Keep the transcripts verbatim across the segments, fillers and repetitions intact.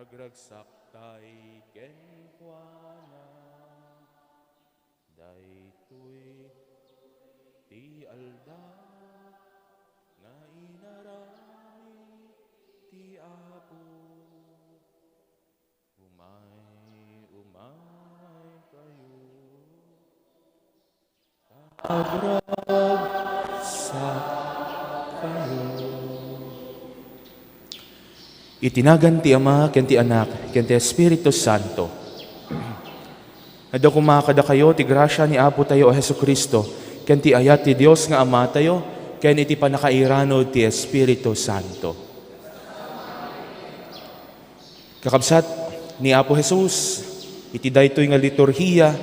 Ragragsaktay kenkuana. Daytoy ti aldaw nga inaramid ti Apo. Umay, umay kayo. Agragsak kayo. Iti nagan ti Ama, ken ti Anak, ken ti Espiritu Santo. Adda koma kadakayo ti grasia ni Apo tayo a Jesu-Cristo, ken ti ayat ti Dios nga Ama tayo, ken iti pannakairanud ti Espiritu Santo. Kakabsat, ni Apo Jesus, iti daytoy nga liturhia,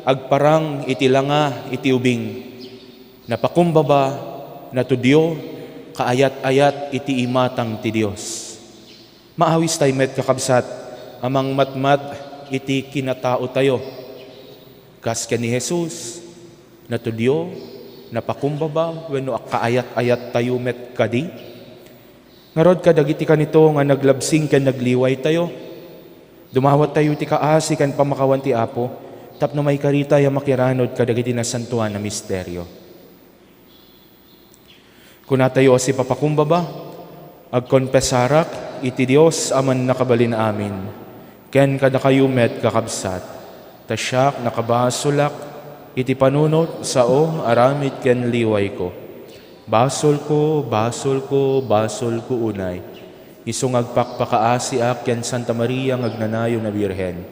agparang iti langa iti ubing. Napakumbaba, natudio, kaayat-ayat iti imatang ti Dios. Maawis tay met, kakabsat, a mangmatmat iti kinatao tayo. Kas ken ni Jesus, natudio, napakumbaba, wenno kaayat-ayat tayo met kadi. Ngarud, kadagiti kanito nga naglabsing ken nagliway tayo, dumawat tayo iti kaasi ken pamakawan ti Apo tapno maikari tayo a makiranod kadagiti nasantoan a misterio. Kunatayo a sipapakumbaba, agkonfesarak iti Dios a Mannakabalin-amin, ken kadakayo met, kakabsat, ta siak nakabasolak iti panunot, sao, aramid ken liwayko. Basolko, basolko, basolko unay. Isu nga agpakpakaasiak ken Santa Maria nga agnanayon a Birhen,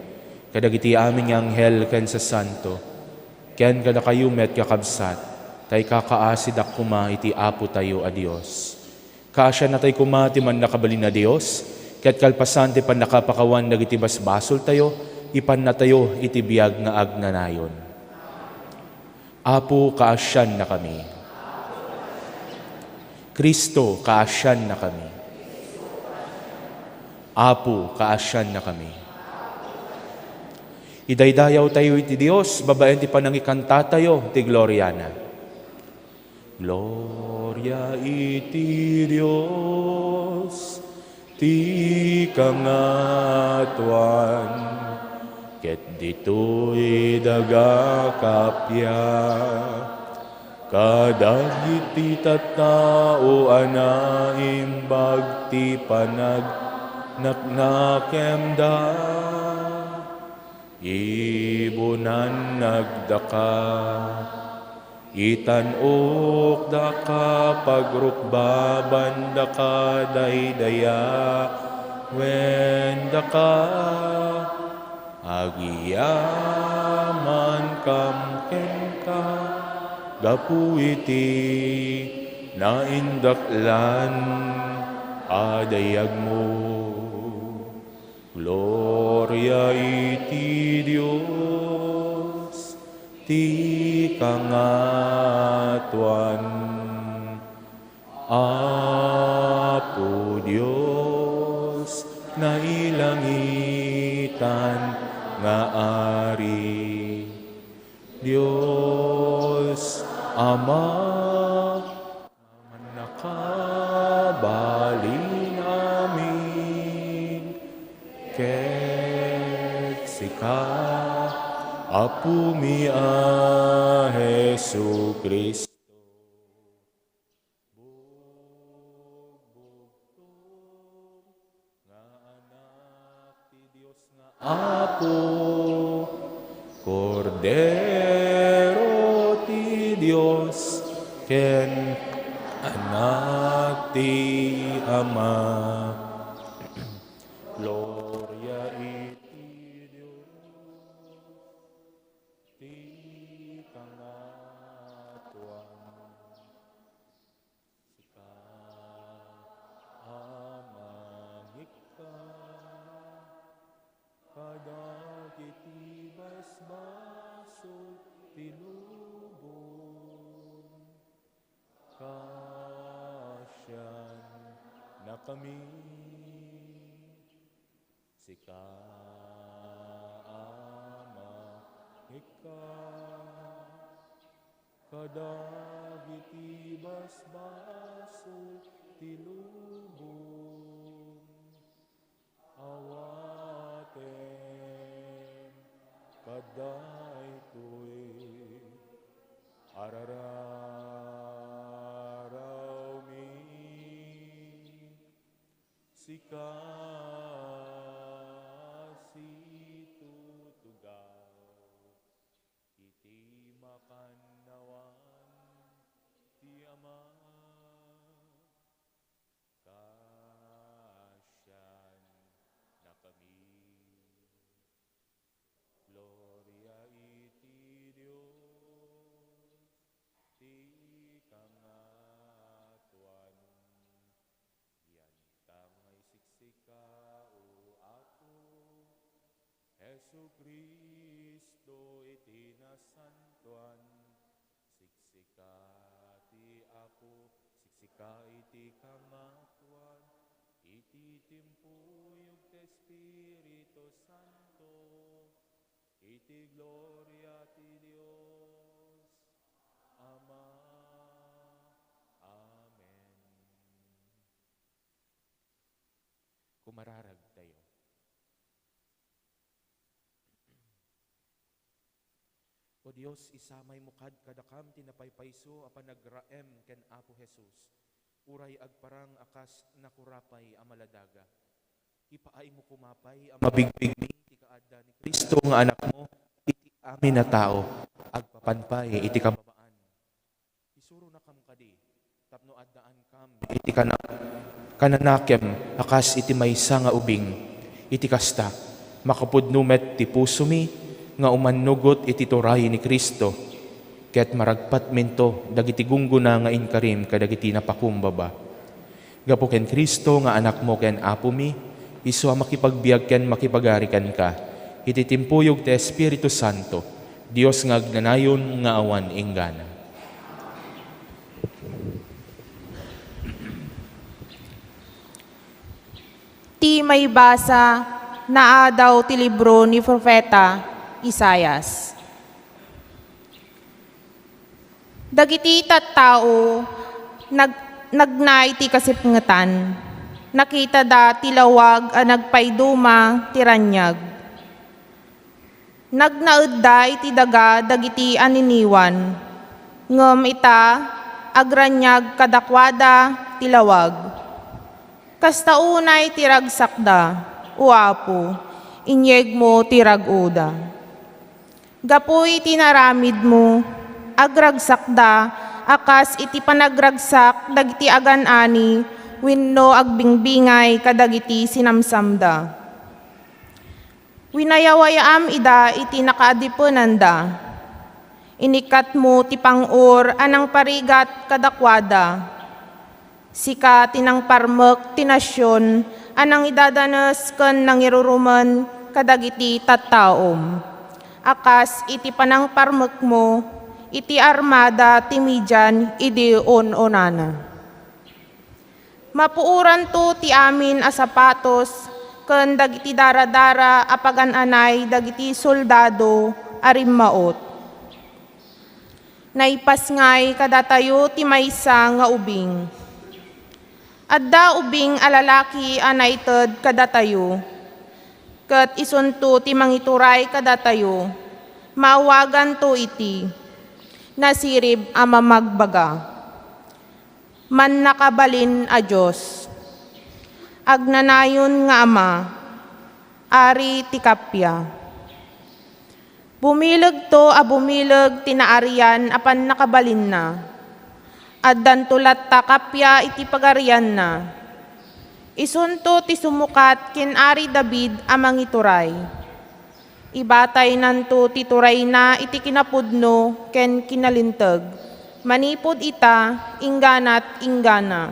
kadagiti amin nga anghel ken sasanto, ken kadakayo met, kakabsat, ta ikakaasidak koma iti Apo tayo a Dios. Kaasianna tay koma ti Mannakabalin a Dios, ket kalpasan ti pannakapakawan dagiti basbasoltayo, ipannatayo iti biag nga agnanayon. Apo, kaasiannakami. Cristo, kaasiannakami. Apo, kaasiannakami. Idaydayawtayo iti Dios babaen ti panangikantatayo ti gloriana. Gloria iti Dios ti kangatoan, ket ditoy daga kappia, kadagiti tattao a naimbag ti panagnaknakemda. Ibunannagdaka, itan-okdaka, pagrukbabandaka, daydayawendaka, agyamankam kenka, gapu iti naindaklan a dayagmo. Gloria iti Dios ti kangatoan. Apo Dios, nailangitan nga Ari. Dios Ama, Mannakabalin amin, ket sika, Apomi a Jesu-Cristo. Bugbugtong nga Anak ti Dios nga Apo, Kordero ti Dios, ken Anak ti Ama. Gloria iti Dios ti kangatoan. Sika a mangikka kadagiti basbasol ti lubong, kaasiannakami. Sika a mangikka kadagiti basbasol ti lubong, Awaten kadaytoy arararawmi, sika situtugaw iti makannawan ti Ama. Kaasiannakami. Gloria iti Dios ti kangatoan. Yantang nga isiksika, O Apo Jesu-Cristo, iti nasantoan. Siksika ti Apo, siksika iti kangatoan, iti timpuyog ti Espiritu Santo, iti gloria ti Dios Ama. Amen. Kumararagtayo. O Dios, isamaymo kad kadakam ti napaypayso a panagraem ken Apo Jesus, uray agparang a kas nakurapay a maladaga. Ipaaymo koma pay a mabigbigmi ti kaadda ni Cristo nga Anakmo iti amin a tao, agpapan pay iti kababaan. Isuronakam kadi tapno addaankam iti kana-, kananakem a kas iti maysa nga ubing. Iti kasta, makapudno met ti pusomi nga umannugot iti turay ni Cristo, ket maragpatminto dagiti gunggona nga inkarim kadagiti napakumbaba. Gapu ken Cristo nga Anakmo ken Apomi, isu a makipagbiag ken makipagari kenka, iti timpuyog ti Espiritu Santo, Dios nga agnanayon nga awan inggana. Ti maibasa, naadaw ti libro ni Profeta Isaias. Dagiti tattao nag-, nagna iti kasipngetan. Nakitada ti lawag a nagpaiduma ti raniag. Nagnaedda iti daga dagiti aniniwan, ngem ita, agraniag kadakuada ti lawag. Kasta unay ti ragsakda, O Apo, inyegmo ti rag-oda. Gapu iti inaramidmo, agragsakda a kas iti panagragsak dagiti agan-ani wenno agbingbingay kadagiti sinamsamda. Winayawayaam ida iti nakaadipenanda. Inikkatmo ti pang-or a nangparigat kadakuada. Sika ti nangparmek ti nasion a nangidadanes ken nangirurumen kadagiti tattaom, a kas iti panangparmekmo iti armada ti Midian idi un-unana. Mapuoranto ti amin a sapatos ken dagiti daradara a pagan-anay dagiti soldado a rimmaot. Naipasngay kadatayo ti maysa nga ubing. Adda ubing a lalaki a naited kadatayo, ket isunto ti mangituray kadatayo. Maawaganto iti Nasirib a Mamagbaga, Mannakabalin a Dios, Agnanayon nga Ama, Ari ti Kappia. Bumilegto a bumileg ti naarian a pannakabalinna. Addanto latta kappia iti pagarianna. Isunto ti sumukat ken Ari David a mangituray. Ibataynanto ti turayna iti kinapudno ken kinalinteg, manipud ita, ingganat inggana.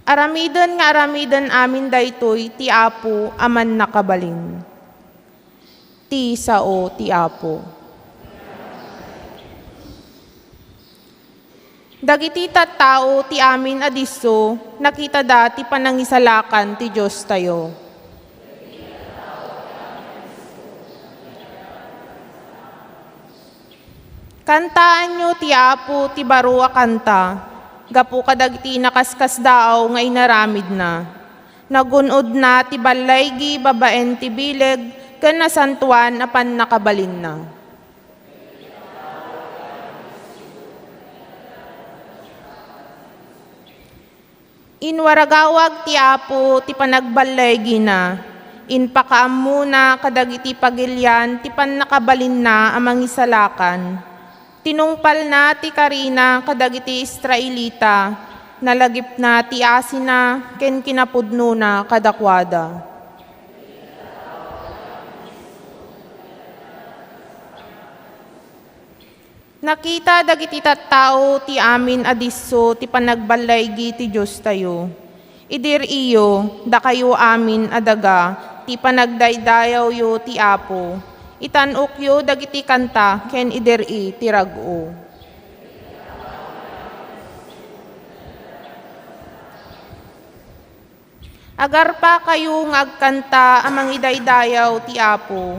Aramiden nga aramiden amin daytoy ti Apo a Mannakabalin. Ti sao ti Apo. Dagiti tattao ti amin a disso, nakitada ti panangisalakan ti Diostayo. Kantaanyo ti Apo ti baro a kanta, gapu kadagiti nakaskasdaaw nga inaramidna. Nagun-odna ti ballaygi babaen ti bileg ken nasantoan a pannakabalinna. Inwaragawag ti Apo ti panagballaygina. Impakaammona kadagiti pagilian ti pannakabalinna a mangisalakan. Tinungpalna ti karina kadagiti Israelita. Nalagipna ti asina ken kinapudnona kadakuada. Nakita dagiti tattao ti amin a disso ti panagballaygi ti Diostayo. Idi ri-iyo, dakayo amin a daga ti panagdaydayawyo ti Apo. Itan-okyo dagiti kanta ken idi ri-i ti rag-o. Agarpakayo nga agkanta a mangidaydayaw ti Apo.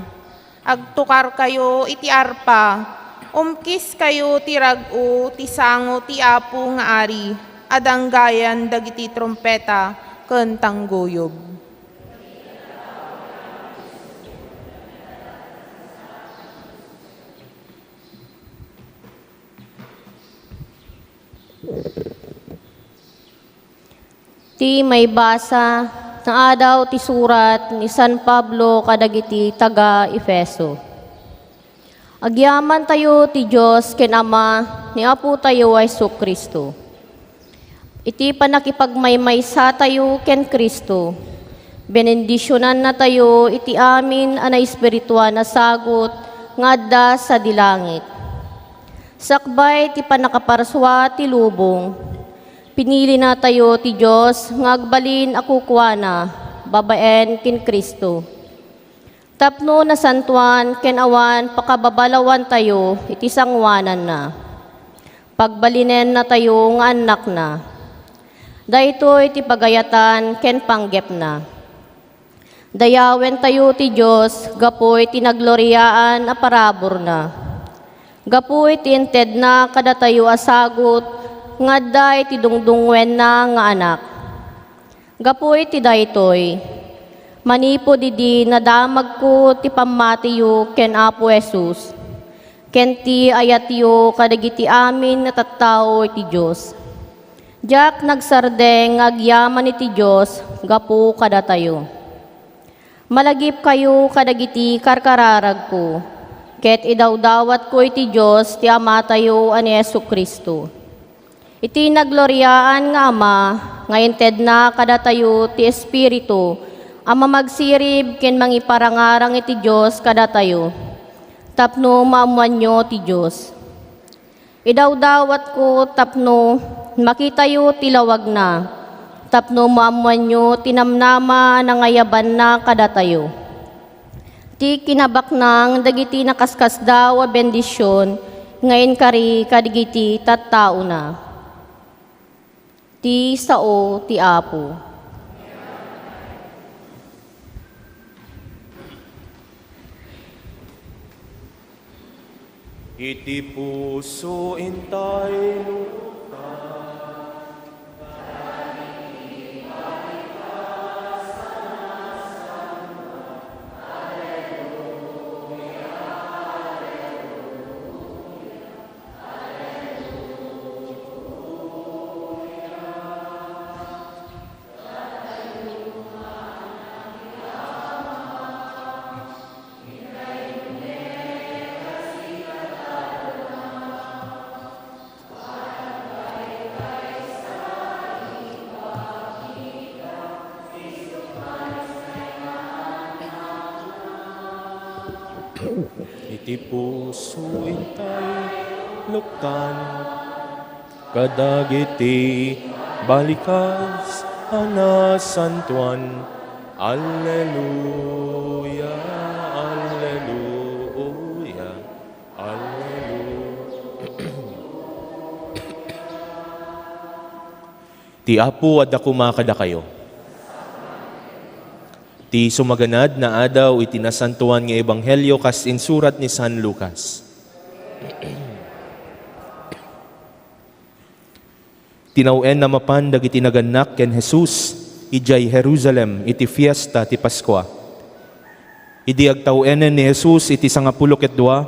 Agtukarkayo iti arpa. Umkiskayo ti rag-o ti sango ti Apo nga Ari a danggayan dagiti trumpeta ken tanggoyob. Ti maibasa, naadaw ti surat ni San Pablo kadagiti taga-Efeso. Agyamantayo ti Dios ken Ama ni Apotayo a Jesu-Cristo. Iti pannakipagmaymaysatayo ken Cristo, benendisionannatayo iti amin a naespirituan a sagut nga adda sadi langit. Sakbay ti pannakaparsua ti lubong, pinilinatayo ti Dios nga agbalin a kukuana babaen ken Cristo, tapno nasantoan ken awan pakababalawantayo iti sangoananna. Pagbalinennatayo nga annakna. Daytoy ti pagayatan ken panggepna. Dayawentayo ti Dios gapu iti nagloriaan a paraburna, gapu iti intedna kadatayo a sagut nga adda iti dungdungngoenna nga Anak. Gapu iti daytoy, manipud idi nadamagko ti pammatiyo ken Apo Jesus, ken ti ayatyo kadagiti amin a tattao iti Dios, diak nagsardeng nga agyaman iti Dios gapu kadatayo. Malagipkayo kadagiti karkararagko, ket idawdawatko iti Dios ti Amatayo a ni Jesu-Cristo. Iti nagloriaan nga Ama nga intedna kadatayo ti Espiritu a mamagsirib ken mangiparangarang iti Dios kadatayo, tapno maammoanyo ti Dios. Idawdawatko tapno makitayo ti lawagna, tapno maammoanyo ti namnama a nangayabanna kadatayo. Ti kinabaknang dagiti nakaskasdaaw a bendision nga inkari kadagiti tattaona. Ti sao ti Apo. Iti puso intay luktan. Iti puso intay luktan kadagiti balikas a nasantoan. Alleluia, alleluia, alleluia. Ti Apo adda koma kadakayo. Ti sumaganad nga adaw iti Nasantoan nga Ebanghelio kas insurat ni San Lucas. Tinaw-enna mapan dagiti nagannak ken Jesus, Idiay Jerusalem iti fiesta ti Paskua. Idi agtaw-enen ni Jesus iti sangapulo ket dua,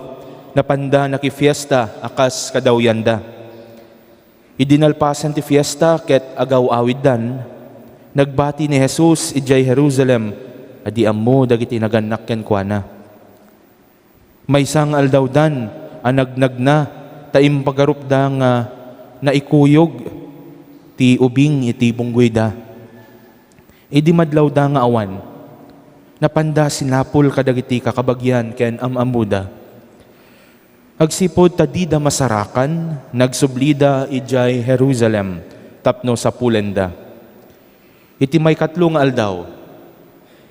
napanda nakifiesta a kas kadawyanda. Idi nalpasen ti fiesta ket agaw-awiddan, nagbati ni Jesus idiay Jerusalem a di ammo dagiti nagannak kenkuana. Maysa nga aldawdan a nagnagna ta impagarupda nga naikuyog ti ubing iti bunggoyda. Idi madlawda nga awan, napanda sinapul kadagiti kakabagian ken am-ammoda. Agsipud ta dida masarakan, nagsublida idiay Jerusalem tapno sapulenda. Iti maikatlo nga aldaw,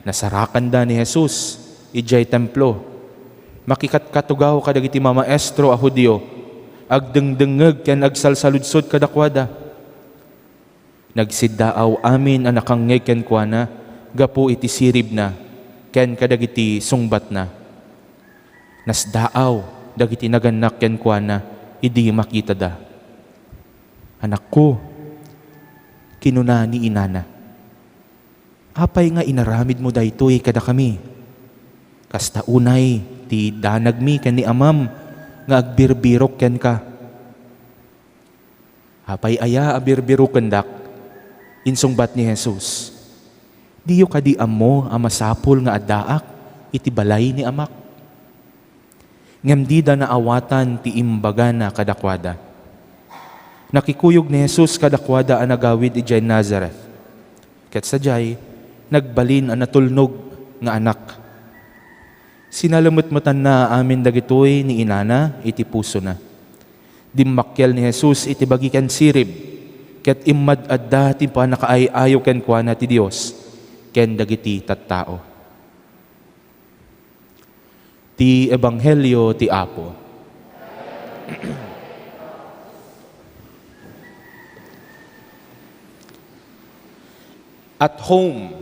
nasarakanda ni Jesus idiay Templo. Makikatkatugaw kadagiti mamaestro a Judio, agdengdengngeg ken agsalsaludsod kadakuada. Nagsiddaaw amin a nakangngeg kenkuana gapu iti siribna ken kadagiti sungbatna. Nasdaaw dagiti nagannak kenkuana idi makitada. "Anakko," kinuna ni inana, "apay nga inaramidmo daytoy kadakami? Kasta unay ti danagmi ken ni amam nga agbirbirok kenka." "Apay aya a birbirokendak?" insungbat ni Jesus. "Diyo kadi ammo a masapul nga addaak iti balay ni Amak?" Ngem dida naawatan ti imbagana kadakuada. Nakikuyog ni Jesus kadakuada a nagawid idiay Nazareth. Ket sadiay, nagbalin a natulnog nga anak. Sinalemetmetanna amin dagitoy ni inana iti pusona. Dimmakkel ni Jesus iti bagi ken sirib, ket immad-adda ti pannakaay-ayo kenkuana ti Dios ken dagiti tattao. Ti Ebanghelio ti Apo. At home.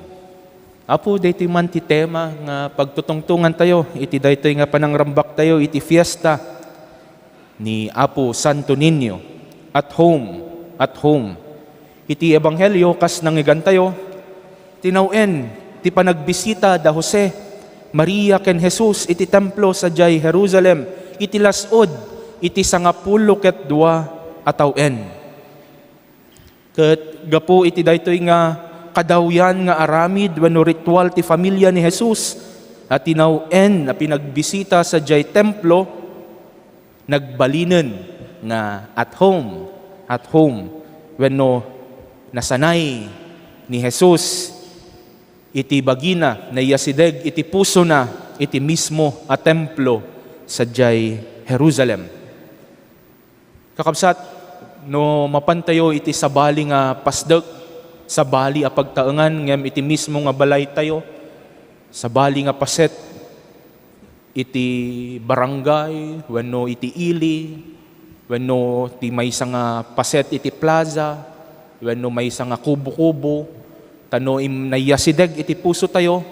Apo, daytoy man ti tema nga pagtutungtongantayo iti daytoy nga panangrambaktayo iti fiesta ni Apo Santo Niño. At home, at home. Iti Ebanghelio, kas nangngegantayo, tinaw-en ti panagbisita da Jose, Maria ken Jesus iti templo sadiay Jerusalem iti las-ud iti sangapulo ket dua a taw-en. Ket gapu iti daytoy nga kadawyan nga aramid wenno ritual ti familia ni Jesus a tinaw-en a pinagbisita sadiay templo, nagbalinen nga at home, at home, wenno nasanay ni Jesus iti bagina, naiyasideg iti pusona iti mismo a templo sadiay Jerusalem. Kakabsat, no mapantayo iti sabali nga pasdek, sabali a pagtaengan ngem iti mismo nga balaytayo, sabali nga paset iti barangay wenno iti ili wenno ti maysa nga paset iti plaza wenno maysa nga kubo-kubo, ta no im-, naiyasideg iti pusotayo,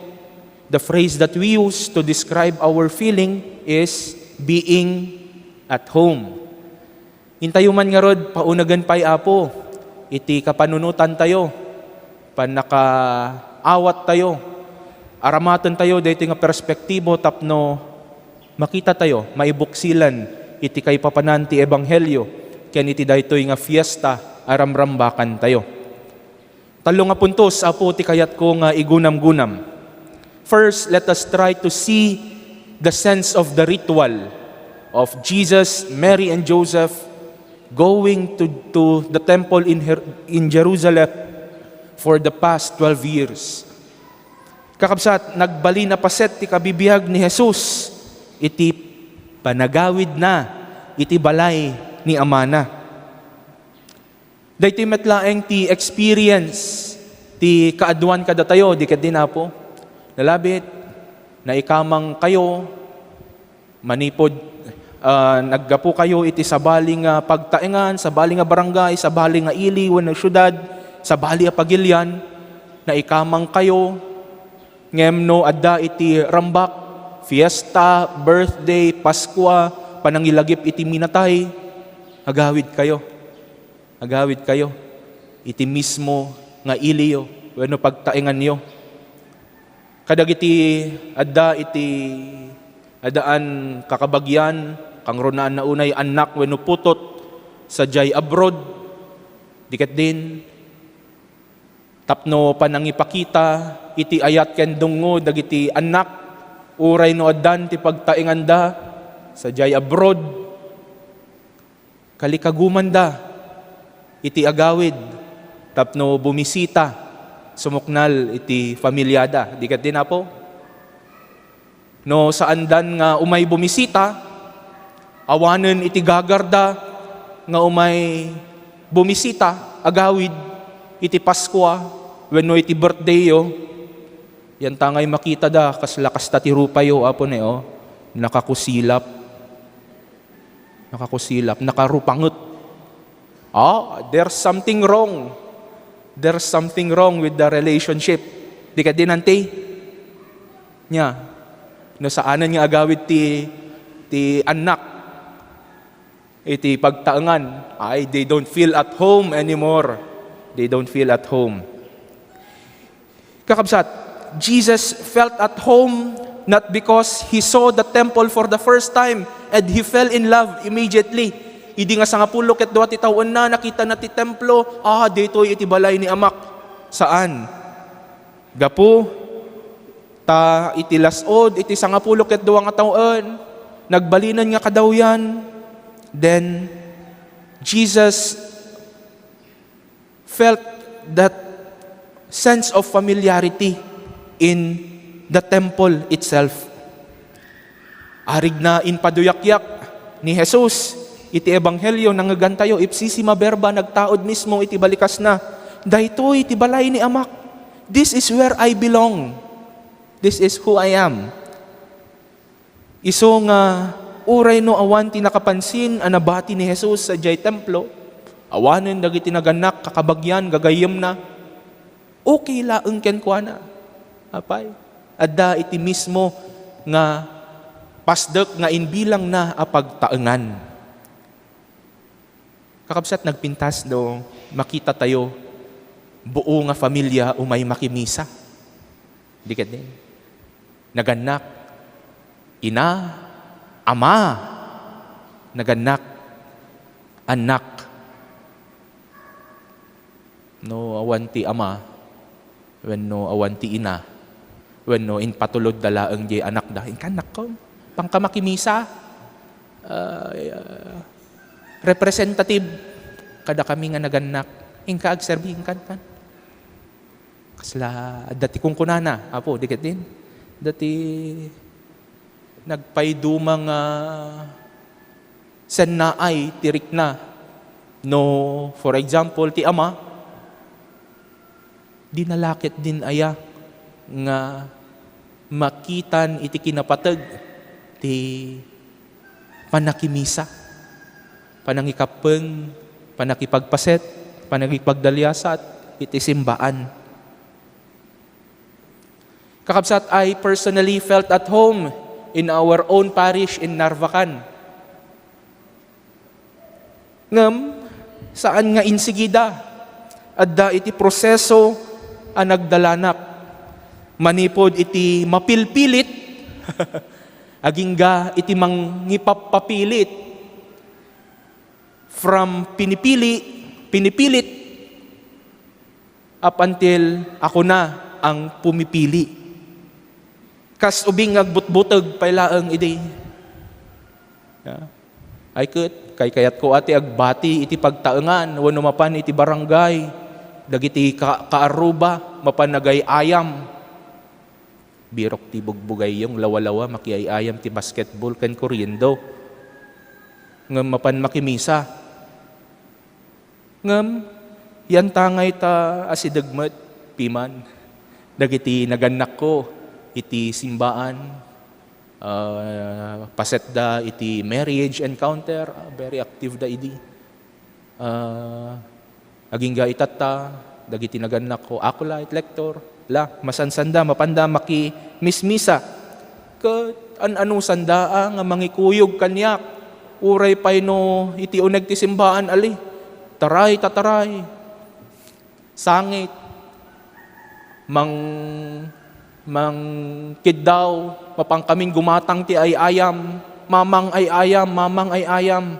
the phrase that we use to describe our feeling is being at home. Intayo man ngarud, paunegen pay, Apo, iti kapanunotantayo, pannakaawattayo. Aramatentayo daytoy nga perspektibo tapno makitatayo maibuksilan iti kaipapanan ti ebanghelio ken iti daytoy nga fiesta a ramrambakantayo. Tallo nga puntos, Apo, ti kayatko nga igunamgunam. First, let us try to see the sense of the ritual of Jesus, Mary, and Joseph going to, to the temple in Her-, in Jerusalem for the past twelve years. Kakabsat, nagbalin a paset ti kabibiag ni Jesus iti panagawidna iti balay ni Amana. Daytoy met laeng ti experience ti kaaduan kadatayo, di ket din, Apo? Nalabit, naikamang kayo, manipud, ah, naggapu kayo iti sabali nga pagtaengan, sabali nga barangay, sabali nga ili wenno siudad, sabali a pagilian, naikamang kayo, ngem no adda iti rambak, fiesta, birthday, Paskua, panangilagip iti minatay, agawid kayo. Agawid kayo iti mismo nga iliyo. wenno pagtaenganyo. Kadagiti adda iti addaan kakabagian, kangrunaan na unay annak wenno putot sadiay abroad, di ketdin tapno panangipakita iti ayat ken dungngo dagiti annak, uray no addan ti pagtaenganda sadiay abroad, kalikagumanda iti agawid tapno bumisita, sumuknal iti familiada. Di ketdin, Apo? No saandan nga umay bumisita, awanen iti gagarda nga umay bumisita, agawid iti Paskua wenno iti birthdayyo, yantangay makitada, kasla kasta ti rupayo, Apo ne, o, nakakusilap. Nakakusilap, nakarupanget. Ah, there's something wrong. There's something wrong with the relationship. Di ketdin, Auntie? Nya, no saanen nga agawid ti, ti annak iti pagtaengan, ay, they don't feel at home anymore. They don't feel at home. Kakabsat, Jesus felt at home not because he saw the temple for the first time and he fell in love immediately. Idi nga sangapulo ket dua ti tawenna, nakitana ti templo, ah, ditoy iti balay ni Amak. Saan. Gapu ta iti las-ud iti sangapulo ket dua nga tawen, nagbalinen nga kadawyan, then Jesus felt that sense of familiarity in the temple itself. Arigna impaduyakyak ni Jesus iti Ebanghelio, nangngegantayo, ipsisima verba, nagtaud mismo iti balikasna, "Daytoy ti balay ni Amak. This is where I belong. This is who I am." Isu nga uray no awan ti nakapansin a nabati ni Jesus sadiay templo, awanen dagiti nagannak, kakabagian, gagayyemna, okay laeng kenkuana. Apay, adda iti mismo nga pasdek nga imbilangna a pagtaengan. Kakabsat, nagpintas no makita tayo buo nga familia umay makimisa. Di ketdin? Nagannak, ina, ama. Nagannak, annak. No awan ti ama, wenno awan ti ina, wenno impatulodda laeng diay anakda, "Inka, annakko, panka makimisa, ah, representative kadakami nga nagannak. Inka, agserbi, inka, inka." Kasla, adda ti kunkunana, Apo, di ketdin? Adda ti nagpaiduma nga sennaay ti rikna. No, for example, ti ama, di na la ketdin aya nga makitan iti kinapateg ti panakimisa, panangikappeng, panakipagpaset, panangipagdaliasat iti simbaan. Kakabsat, I personally felt at home in our own parish in Narvacan. Ngem, saan nga insigida. Adda iti proseso a nagdalanak. Manipud iti mapilpilit, agingga iti mangipappapilit. From pinipili, pinipilit, up until ako na ang pumipili. Kas ubing nga agbutbuteg pay laeng idi. Ya. Ay ket, kaykayatko a ti agbati iti pagtaengan wenno mapan iti barangay, dagiti ka-, kaarruba, mapan nagay-ayam. Birok ti bugbugayyo, lawalawa, makiay-ayam ti basketball ken kuriendo. Ngem mapan makimisa. Ngem, yantangay ta asideg met, piman, dagiti nagannakko iti simbaan, ah, pasetda iti marriage encounter, ah, very active da idi. Ah, agingga itatta, dagiti nagannakko, acolyte, lector, la, masansanda, mapanda makimismisa. Ket an-anusanda a nga mangikuyog kaniak, uray pay no iti uneg ti simbaan, ali, taray, tataray, sangit. Mang-, mangkiddaw, mapankamin gumatang ti ay-ayam, "Mamang ay-ayam, mamang ay-ayam."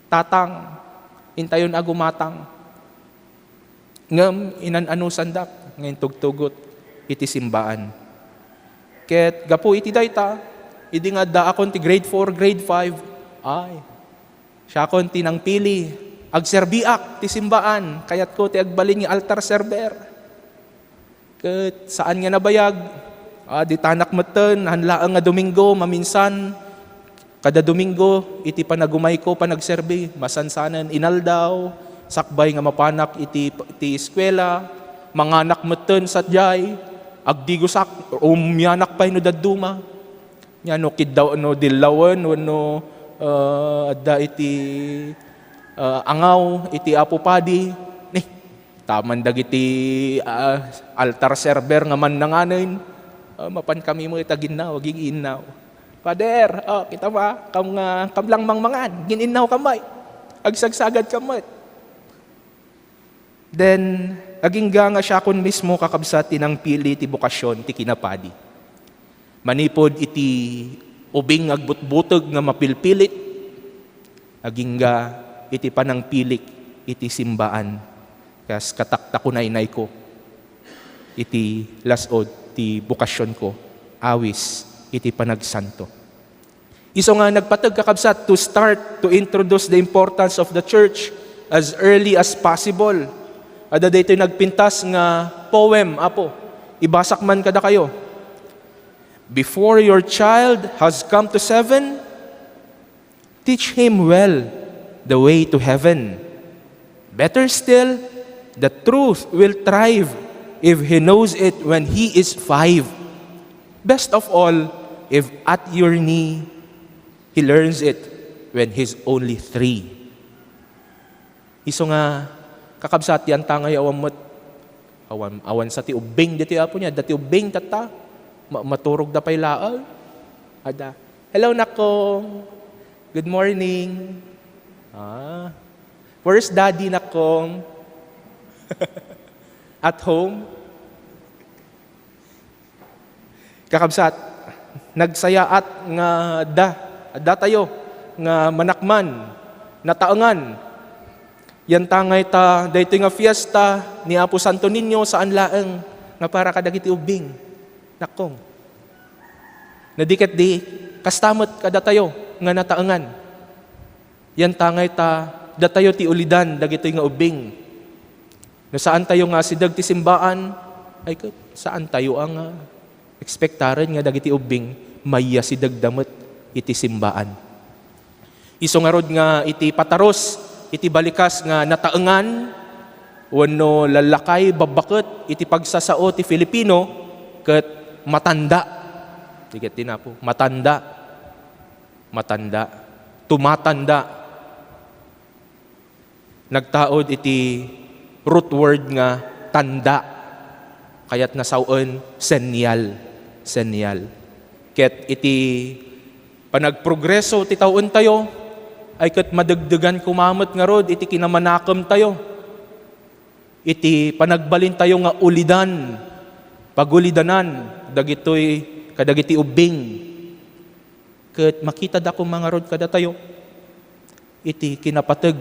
"Tatang, intayon a gumatang." Ngem inan-anusandak nga intugtugot iti simbaan. Ket gapu iti dayta, idi nga addaakon ti grade four, grade five, ay, siakon ti nangpili. Agserbiak ti simbaan, kayatko ti agbalin nga altar server. Ket saan nga nabayag, ah, ditanak metten, han laeng nga Domingo, maminsan, kada Domingo, iti panagumayko, panagserbi, masansanen inaldaw, sakbay nga mapanak iti, iti eskuela, manganak metten sadiay, agdigosak, umianak pay no dadduma. Nya no kiddaw, no dillawen, wenno, ah, adda iti, ah, angaw iti Apo Padi, ni, taman dagiti, ah, altar server nga mannanganen, ah, mapan kami met a ginnaw, aging-innaw. "Pader, oh, kita mo, ah, kam nga, kam lang mangmangan, gin-innaw kam met. Agsagsagad kam met." Then, agingga nga siakon mismo, kakabsat, ti nangpili ti bokasyon ti kinapadi. Manipud iti ubing nga agbutbuteg nga mapilpilit, agingga iti panangpilik iti simbaan, kas katakta kunaynayko iti las-ud ti bokasionko, awis iti panagsanto. Isu nga nagpateg, kakabsat, to start to introduce the importance of the church as early as possible. Adda daytoy nagpintas nga poem, Apo. Ibasak man kadakayo. "Before your child has come to seven, teach him well the way to heaven. Better still, the truth will thrive if he knows it when he is five. Best of all, if at your knee, he learns it when he's only three." Isu nga, kakabsat, ti antangay awan met, awan, awan sa ti ubbing ditoy, Apo, nia, adda ti ubbing tatta, ma-, maturogda pay laeng. Adda, "Hello, nakong. Good morning." Ah. "Where's daddy, nakong?" "At home." Kakabsat, nagsayaat nga adda, adda tayo nga manakman, nataengan. Yantangay ta daytoy nga fiesta ni Apo Santo Niño, saan laeng nga para kadagiti ubbing, nakong. No di ket di, kasta met kadatayo nga nataengan. Yantangay ta datayo ti ulidan dagitoy nga ubbing. No saan tayo nga asideg ti simbaan, ay ket saan tayo a nga ekspektaren nga dagiti ubbing maiyasidegda met iti simbaan. Isu ngarud nga iti patarus iti balikas nga nataengan wenno lallakay, babbaket iti pagsasao ti Filipino ket matanda. Di ket di napo, matanda. Matanda. Tumatanda. Nagtaud iti root word nga tanda. Kayat nga sawen, senyal. Senyal. Ket iti panagprogreso ti tawen tayo, ay ket madegdegan koma met ngarud iti kinamanakem tayo. Iti panagbalin tayo nga ulidan, pagulidanan dagitoy kadagiti ubbing. Ket makitada koma ngarud kadatayo iti kinapateg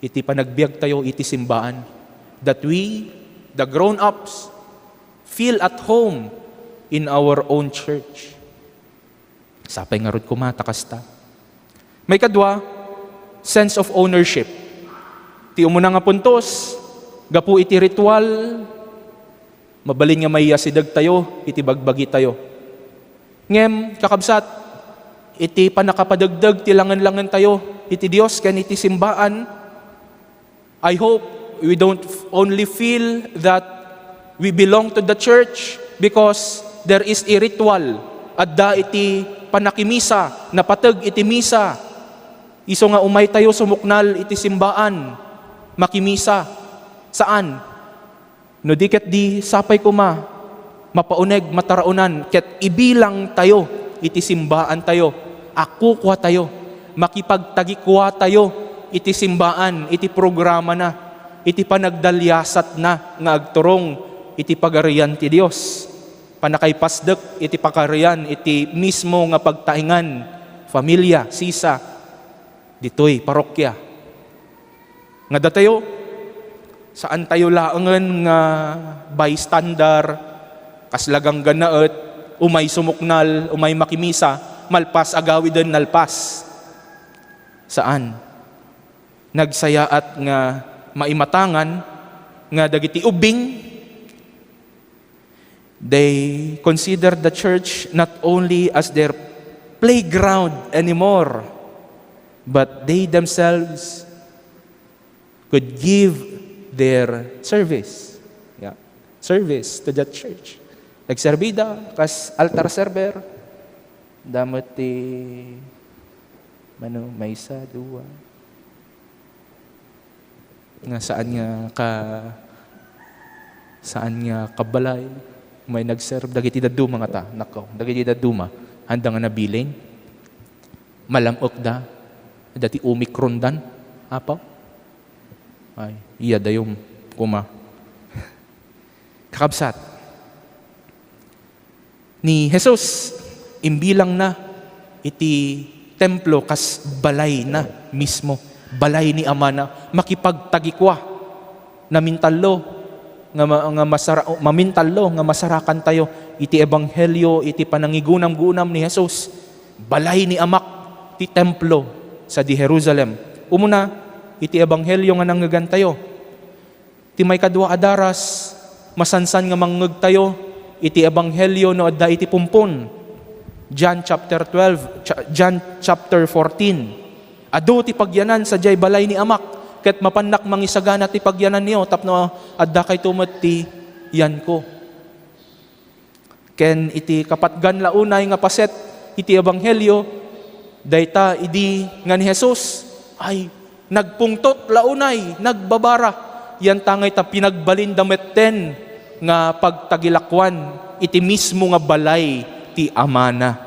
iti panagbiag tayo iti simbaan, that we, the grown-ups, feel at home in our own church. Sapay ngarud koma ta kasta. Maikadua, sense of ownership. Ti umuna nga puntos, gapu iti ritual, mabalin nga maiyasideg tayo iti bagbagi tayo. Ngem, kakabsat, iti pannakapadegdeg ti langen-langen tayo iti Dios ken iti simbaan, I hope we don't f-, only feel that we belong to the church because there is a ritual. Adda iti pannakimisa, napateg iti misa. Isu nga umay tayo sumuknal iti simbaan, makimisa. Saan? No di ket di, sapay koma, mapauneg, mataraonan, ket ibilang tayo iti simbaan tayo, a kukua tayo, makipagtagikua tayo iti simbaan, iti programana. iti panagdaliasatna nga agturong iti Pagarian ti Dios. Pannakaipasdek iti Pagarian iti mismo nga pagtaengan, familia, sisa, ditoy parokya. Nga datayo, saan tayo laengen nga bystander, kasla ganggannaet, umay sumuknal, umay makimisa, malpas agawiden nalpas. Saan. Nagsayaat nga maimatangan nga dagiti ubbing, they consider the church not only as their playground anymore, but they themselves could give their service. Yeah. Service to the church. Nagserbi da kas altar server. Damo ti, mano, maysa, dua. Nga saan nga ka-, saan nga kabalay, may nagserve dagiti dadduma nga ta, nako, dagiti dadduma, anda nga nabilin, malam-ek da, dati Omicron dan, apaw? Ay, iya dayom, kuma. Kakabsat, ni Jesus, imbilangna iti templo kas balayna mismo, balay ni Amana, makipagtagikua. Namintallo nga ma-, nga masara-, mamintallo nga masarakantayo iti ebanghelio, iti panangigunam-gunam ni Jesus. Balay ni Amak ti templo sadi Jerusalem. Umuna, iti ebanghelio nga nangngegantayo. Ti maikadua a daras, masansan nga mangngegtayo iti ebanghelio no adda iti pumpon. John chapter twelve, cha-, John chapter fourteen. Adu ti pagyanan sadiay balay ni Amak, ket mapannak mangisagana ti pagyananyo tapno addakayto met ti yanko. Ken iti kapatgan la unay nga paset iti ebanghelio, dayta idi nga ni Jesus, ay, nagpungtot la unay, nagbabara. Yanta ngay ta pinagbalinda metten nga pagtagilakuan iti mismo nga balay ti Amana.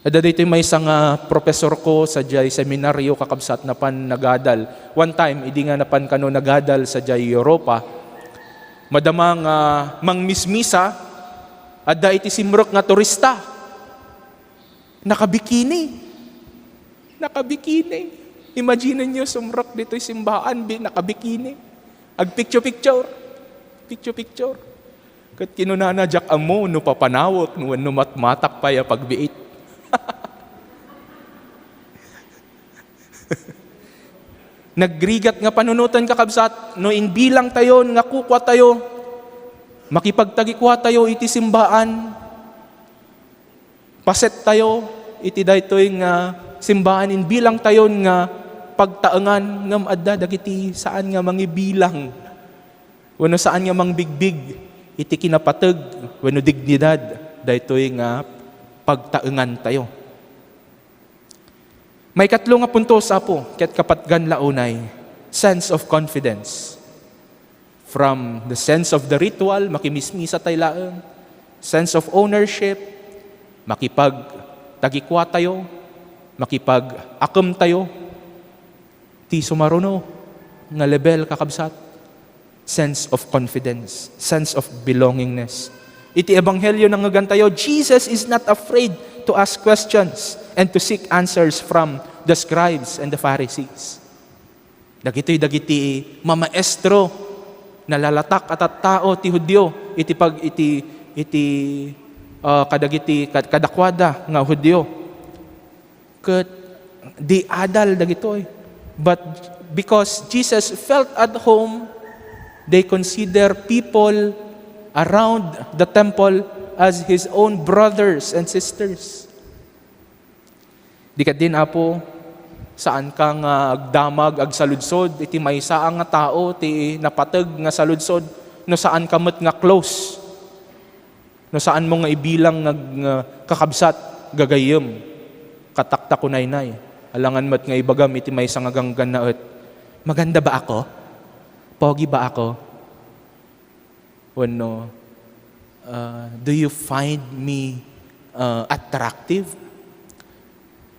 Adda daytoy maysa nga professor ko sadiay seminario, kakabsat, napan nagadal. One time, idi nga napan kano nagadal sadiay Europa, madama nga mangmismisa, adda iti simrek nga turista. Nakabikini. Nakabikini. Imagine niyo, sumrek ditoy simbaan, bi-, nakabikini. Agpicture-picture. Picture-picture. Ket kinunana, "Diak ammo no papanawek wenno matmatak pay a pagbiit." Nagrigat nga panunoten, kakabsat, no imbilangtayon nga kukuatayo, makipagtagikuatayo iti simbaan, pasettayo iti daytoy nga simbaan, imbilangtayon nga pagtaengan, ngem adda dagiti saan nga mangibilang. Wenno saan nga mangbigbig iti kinapateg wenno dignidad daytoy nga pagtaengantayo. Maikatlo nga punto, Apo, ket kapatgan la unay, sense of confidence. From the sense of the ritual, makimismisa tay laeng, sense of ownership, makipagtagikuatayo, makipag-akemtayo, ti sumaruno nga level, kakabsat, sense of confidence, sense of belongingness. Iti ebanghelio nangngegantayo, Jesus is not afraid to ask questions and to seek answers from the scribes and the Pharisees. Dagitoy dagiti mamaestro, nalalatak a tattao ti Judio iti pag-, iti, iti, ah, kadagiti kad-, kadakuada nga Judio. Ket di adal dagitoy. But because Jesus felt at home, they consider people around the temple as his own brothers and sisters. Di kadin, Apo, saanka nga agdamag, agsaludsod iti maysa nga tao ti napateg nga saludsod no saanka met nga close. No saanmo nga ibilang nga, nga kakabsat, gagayyem. Katakta kunaynay. Alangan met nga ibagam iti maysa nga ganggannaet, "Maganda ba ako? Pogi ba ako?" Wenno, uh, "Do you find me, uh, attractive?"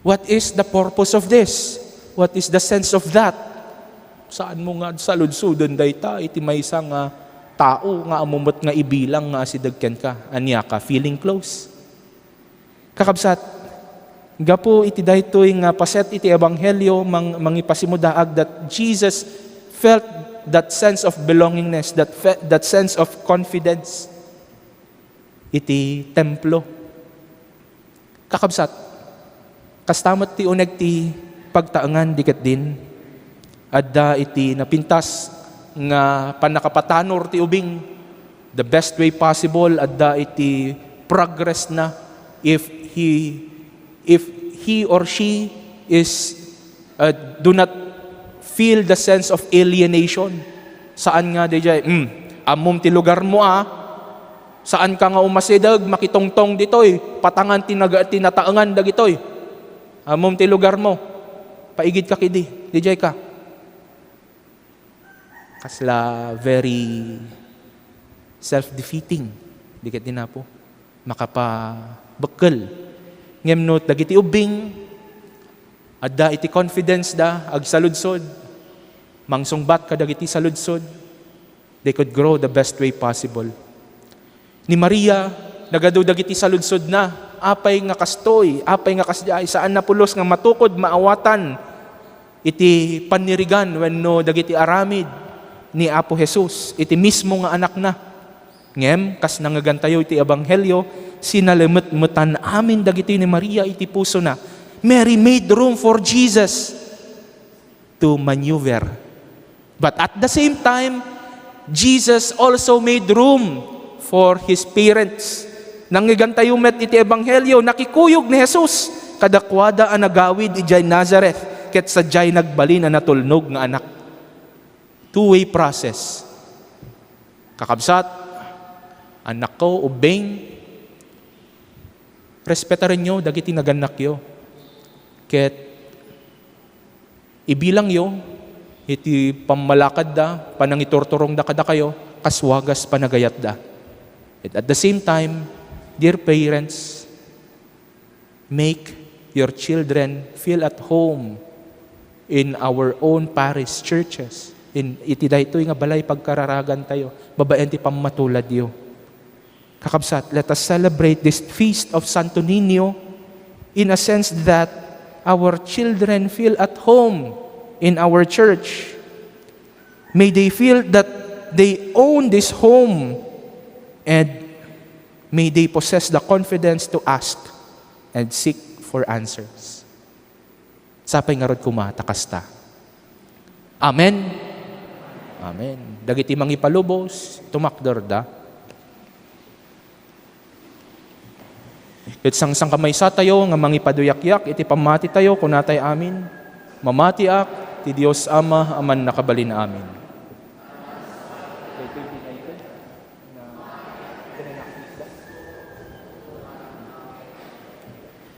What is the purpose of this? What is the sense of that? Saanmo nga saludsoden dayta iti maysa nga tao nga ammo met nga ibilang nga asideg kenka. Ania ka, feeling close? Kakabsat, gapu iti daytoy nga paset iti ebanghelio, mang-, mangipasimudaag that Jesus felt that sense of belongingness, that fe-, that sense of confidence iti templo. Kakabsat, kasta met ti uneg ti pagtaengan di ketdin. Adda iti napintas nga pannakapatanor ti ubing. The best way possible, adda iti progress na if he, if he or she is, uh, do not feel the sense of alienation. Saan nga dijay, "Hmm, ammom ti lugarmo, ah. Saan ka nga umasideg, makitongtong ditoy, patangan ti naga-, ti nataengan dagitoy. Ammom ti lugarmo. Paigid ka kidi, dijay ka." Kasla very self-defeating, di ket di napo makapabekkel. Ngem no dagiti ubbing, adda iti confidence da, agsaludsod, mangsungbat kadagiti saludsod, they could grow the best way possible. Ni Maria, nagadu dagiti saludsodna, apay nga kastoy, apay nga kasdiay, saanna pulos nga matukod, maawatan iti pannirigan wenno dagiti aramid ni Apo Jesus, iti mismo nga anakna. Ngem, kas nangngegantayo iti ebanghelio, sinalemetmetan amin dagitoy ni Maria iti pusona. Mary made room for Jesus to maneuver. But at the same time, Jesus also made room for his parents. Nangngegantayo met iti ebanghelio, nakikuyog ni Jesus kadakuada a nagawid idiay Nazareth, ket sadiay nagbalin a natulnog nga anak. Two-way process. Kakabsat, annakko, ubbing, respetarenyo dagiti nagannakyo. Ket ibilangyo iti pammalakadda, panangiturturongda kadakayo, kas wagas panagayatda. And at the same time, dear parents, make your children feel at home in our own parish churches, in, iti daytoy nga balay pagkararagantayo, babaen ti pammatuladyo. Kakabsat, let us celebrate this feast of Santo Niño in a sense that our children feel at home in our church. May they feel that they own this home, and may they possess the confidence to ask and seek for answers. Sapay ngarud koma ta kasta. Amen. Amen. Dagiti mangipalubos, tumakderda. Ket sangsangkamaysatayo nga mangipaduyakyak iti pammatitayo, kunatay amin, "Mamatiak ti Dios Ama a Mannakabalin Amin."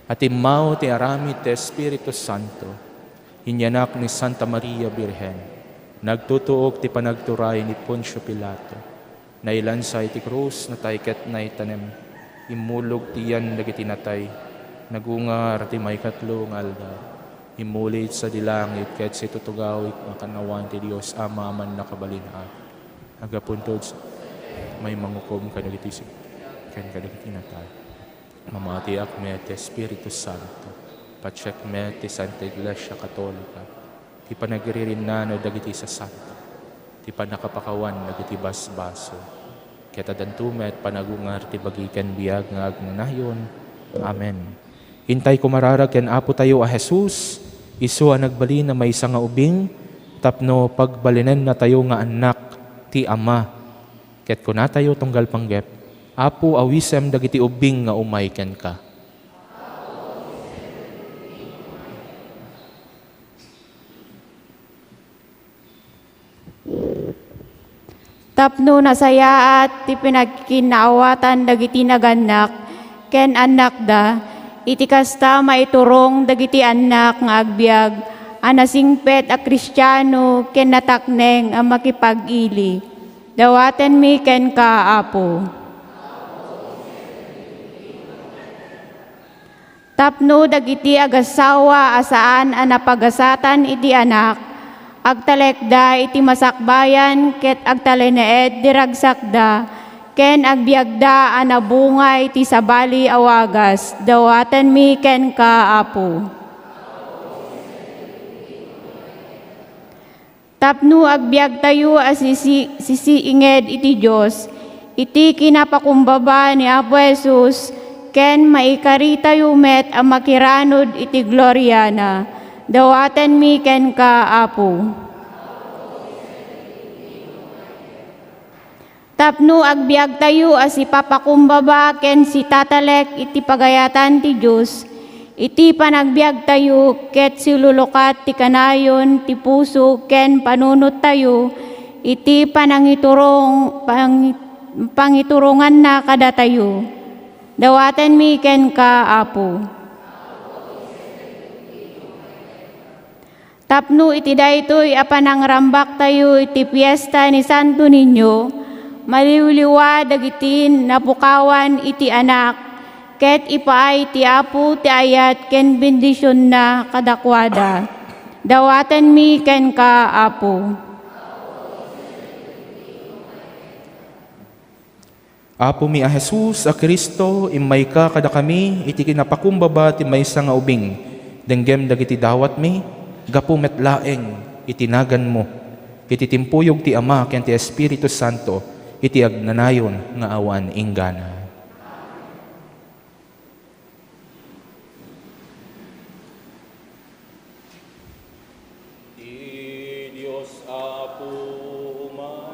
Atimmaw ti aramid ti Espiritu Santo, inyanak ni Santa Maria Birhen, nagtutuok ti panagturay ni Poncio Pilato, nailansa iti krus, natay ket naitanem, immulog ti yan dagiti natay, nagungar ti maikatlo nga aldaw, immuli iti sadi langit ket situtugaw iti makannawan ti Dios Ama a Mannakabalin-amin. Agapunto sa may mangukom kadagiti si-, ken kadagiti natay. Mamatiak met ti Espiritu Santo. Patiek met ti Santa Iglesia Katolika. Ti panagriririnnano dagiti sasanto. Ti pannakapakawan dagiti basbasol. Ket addanto met panagungar ti bagi ken biag nga agnanayon. Amen. Intay kumararag ken Apotayo a Jesus, isu a nagbalin a maysa nga ubing tapno pagbalinennatayo nga annak ti Ama. Ket kunatayo tunggal panggep, "Apo, awisem dagiti ubbing nga umay kenka." Tapno nasayaat ti panagkinnaawatan dagiti nagannak ken annakda, iti kasta maiturong dagiti annak nga agbiag a nasingpet a Kristiano ken natakneng a makipag-ili. Dawatenmi kenka, Apo. Tapno dagiti agassawa a saan a napagasatan iti anak, Agtalekda iti masakbayan ket agtalinaed ti ragsakda, ken agbiagda a nabunga iti sabali a wagas. Dawatenmi kenka, Apo. Tapno agbiagtayo a sisi-, sisiinged iti Dios, iti kinapakumbaba ni Apo Jesus, ken maikaritayo met a makiranud iti gloriana. Dawatenmi kenka, Apo. Tapno agbiagtayo a sipapakumbaba ken sitatalek iti pagayatan ti Dios, iti panagbiagtayo ket silulukat ti kanayon ti puso ken panunottayo iti panangiturong-, pangi-, pangituronganna kadatayo. Dawatenmi kenka, Apo. Tapno iti daytoy a panangrambaktayo iti fiesta ni Santo Niño, maliwliwa dagiti napukawan iti anak, ket ipaay ti Apo ti ayat ken bendisionna kadakuada. Dawatenmi kenka, Apo. Apomi a Jesus a Cristo, immayka kadakami iti kinapakumbaba ti maysa nga ubing. Denggem dagiti dawatmi, gapu met laeng iti naganmo, iti timpuyog ti Ama ken ti Espiritu Santo, iti agnanayon nga awan inggana. Ti Dios Apo umay.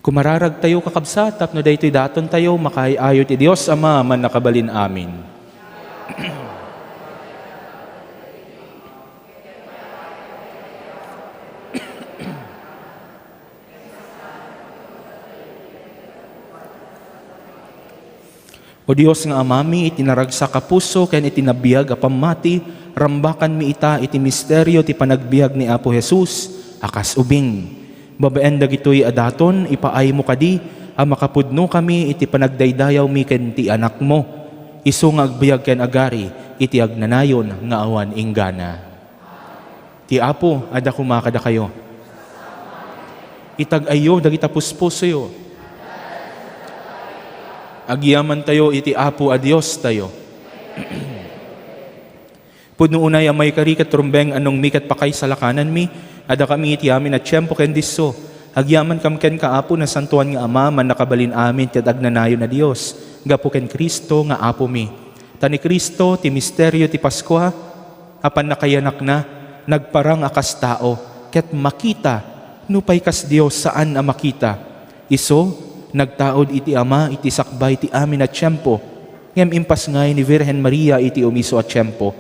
Kumararagtayo, kakabsat, tapno daytoy datontayo makaay-ayo ti Dios Ama a Mannakabalin-amin. O Dios nga Amami, iti naragsak a puso ken iti nabiag a pammati, rambakanmi ita iti misterio ti panagbiag ni Apo Jesus a kas ubing. Babaen dagitoy a daton, ipaaymo kadi a makapudnokami iti panagdaydayawmi ken ti Anakmo, isu nga agbiag ken agari iti agnanayon nga awan inggana. Ti Apo adda koma kadakayo. Itag-ayyo dagita puspusoyo. Agyamantayo iti Apo a Diostayo. Pudno unay a maikari ket rumbeng a nungmi ket pakaisalakananmi, adda kami iti amin a tiempo ken disso. Agyamankam kenka, Apo, Nasantoan nga Ama, Mannakabalin-amin ket agnanayon a Dios, gapu ken Cristo nga Apomi. Ta ni Cristo ti misterio ti Paskua, a pannakayanakna, nagparang a kas tao, ket makita, nupay kas Dios, saan a makita. Isu, nagtaud iti Ama iti sakbay ti amin a tiempo, ngem impasngay ni Virgen Maria iti umisu a tiempo.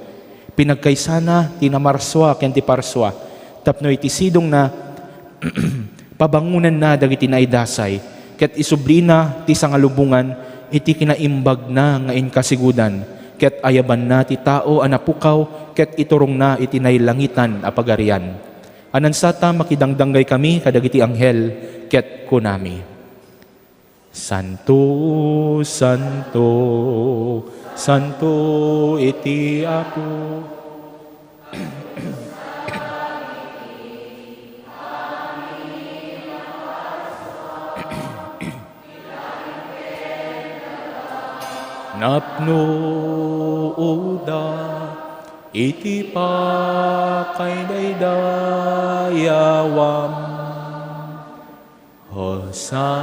Pinagkaysana ti namarsua ken ti parsua, tapno iti sidongna, pabangonanna dagiti naidasay, ket isublina ti sangalubongan iti kinaimbagna nga inkasigudan, ket ayabanna ti tao a napukaw ket iturongna iti nailangitan a pagarian. Anansata, makidangdanggay kami kadagiti anghel, ket kunami: Santo, santo, santo iti Apo. Napno uda iti pakaidaydayawan. Hosanna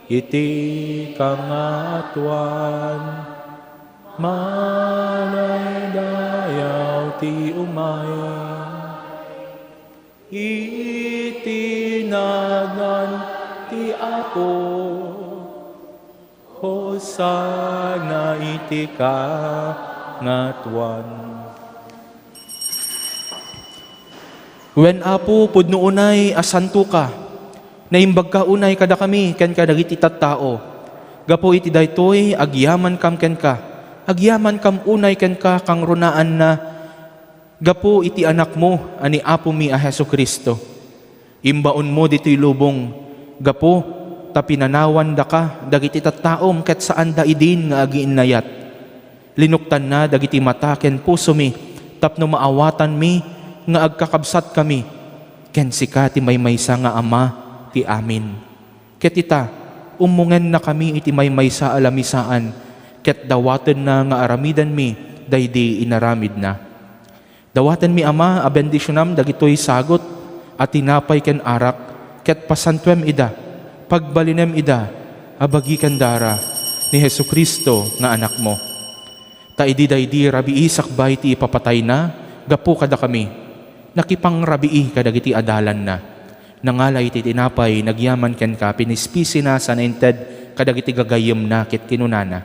iti kangatoan. Madaydayaw ti umay iti nagan ti Apo. Hosanna iti kangatoan. Wen, Apo, pudno unay a santoka. Naimbagka unay kadakami ken kadagiti tattao. Gapu iti daytoy, agyamankam kenka. Agyamankam unay kenka kangrunaanna gapu iti Anakmo a ni Apomi a Jesu-Cristo. Imbaonmo ditoy lubong, gapu ta pinanawandaka dagiti tattaom ket saanda idin nga agiinnayat. Linuktanna dagiti mata ken pusomi tapno maawatanmi nga agkakabsatkami ken sika ti maymaysa nga Ama ti amin. Ket ita, ummongennakami iti maymaysa a lamisaan ket dawatenna nga aramidenmi daydi inaramidna. Dawatenmi, Ama, a bendisionam dagitoy sagut a tinapay ken arak, ket pasantuem ida, pagbalinem ida a bagi ken dara ni Jesu-Cristo nga Anakmo. Ta idi daydi rabii sakbay ti ipapatayna gapu kadakami, nakipangrabii kadagiti adalanna. Nangala iti tinapay, nagyaman kenka, pinispisina sa nainted kadagiti gagayyemna, ket kinunana: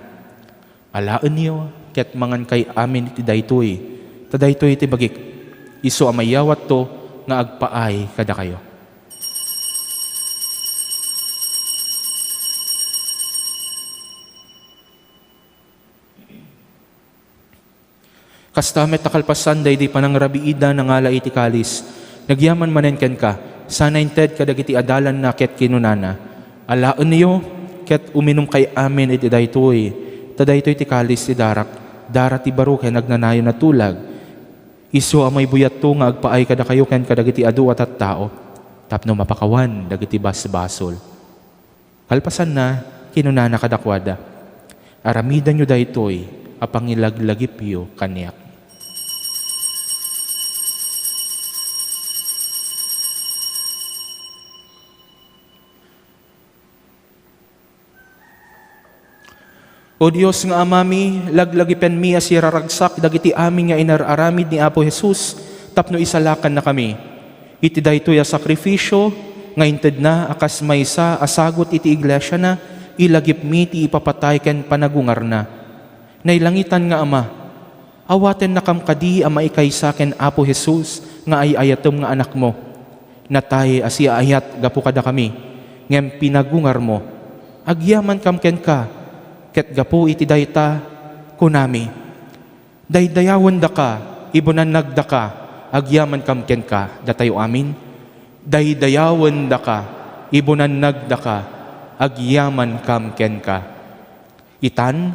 Alaenyo ket mangankay amin iti daytoy, ta daytoy ti bagik, isu a mayawatto nga agpaay kadakayo. Kasta met a kalpasan daydi panangrabiida, nangala iti kalis, nagyaman manen kenka, sa nainted kadagiti adalanna ket kinunana: Alaenyo ket uminumkay amin iti daytoy, ta daytoy ti kalis ti darak, dara ti baro ken agnanayon a tulag. Isu a maybuyatto nga agpaay kadakayo ken kadagiti adu a tattao, tapno mapakawan dagiti basbasol. Kalpasanna, kinunana kadakuada: Aramidenyo daytoy a pangilaglagipyo kaniak. O Dios nga Amami, laglagipenmi a siraragsak dagiti amin nga inar-aramid ni Apo Jesus tapno isalakannakami. Iti daytoy a sakrifisio nga intedna a kas maysa a sagut iti iglesiana, ilagipmi ti ipapatay ken panagungarna. Nailangitan nga Ama, awatennakam kadi a maikaysa ken Apo Jesus nga ay-ayatem nga Anakmo. Natay a siaayat gapu kadakami, ngem pinagungarmo. Agyamankam kenka, ket gapu iti dayta, kunami: Daydayawendaka, ibunannagdaka, agyamankam kenka. Datayo amin: Daydayawendaka, ibunannagdaka, agyamankam kenka. Itan,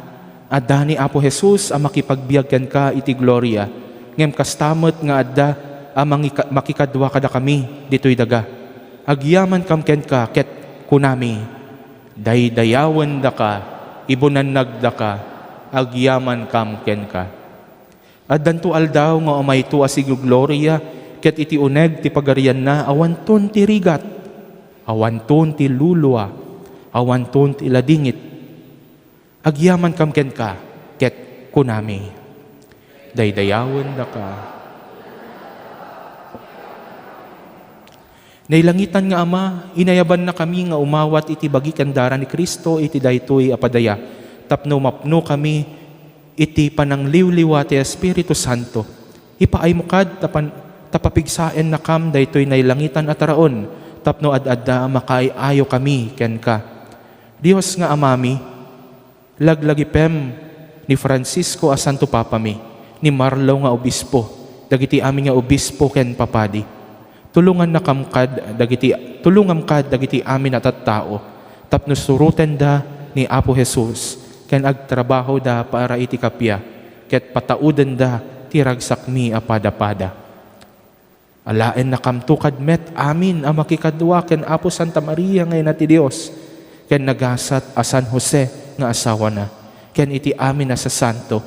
adda ni Apo Jesus a makipagbiag kenka iti gloria, ngem kasta met nga adda a mangika-, makikadua kadakami ditoy daga. Agyamankam kenka ket kunami: Daydayawendaka, ibunannagdaka, agyamankam kenka. Addanto aldaw nga umayto a sigugloria Ket iti uneg ti pagarianna, awanton ti rigat, awanton ti lulua, awanton ti ladingit. Agyamankam kenka, ket kunami, daydayawendaka. Nailangitan nga Ama, inayabannakami nga umawat iti bagi ken dara ni Cristo iti daytoy a padaya, tapno mapnokami iti panangliwliwa ti Espiritu Santo. Ipaaymo kad ta pan-, ta papigsaennakam daytoy nailangitan a taraon, tapno ad-adda a makaay-ayokami kenka. Dios nga Amami, laglagipem ni Francisco a Santo Papami, ni Marlo nga Obispo, dagiti amin nga obispo ken papadi. Tulongannakam kad dagiti, tulongam kad dagiti amin a tattao tapno surotenda ni Apo Jesus ken agtrabahoda para iti kappia ket pataudenda ti ragsakmi a padapada. Alaennakamto kad met amin a makikadua ken Apo Santa Maria nga Ina ti Dios, ken nagasat a San Jose nga asawana, ken iti amin a sasanto,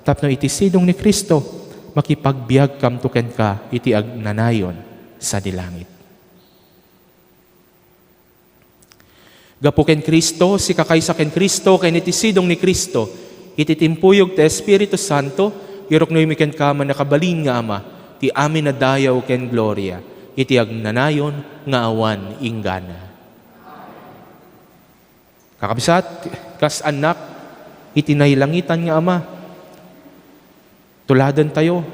tapno iti sidong ni Cristo, makipagbiagkamto kenka iti agnanayon sadi langit. Gapu ken Cristo, sika kaysa ken Cristo, ken iti sidong ni Cristo, iti timpuyog ti Espiritu Santo, iruknoymi kenka, mannakabalin nga Ama, ti amin a dayaw ken gloria, iti agnanayon nga awan inggana. Kakabsat, kas annak, iti nailangitan nga Ama, tuladentayo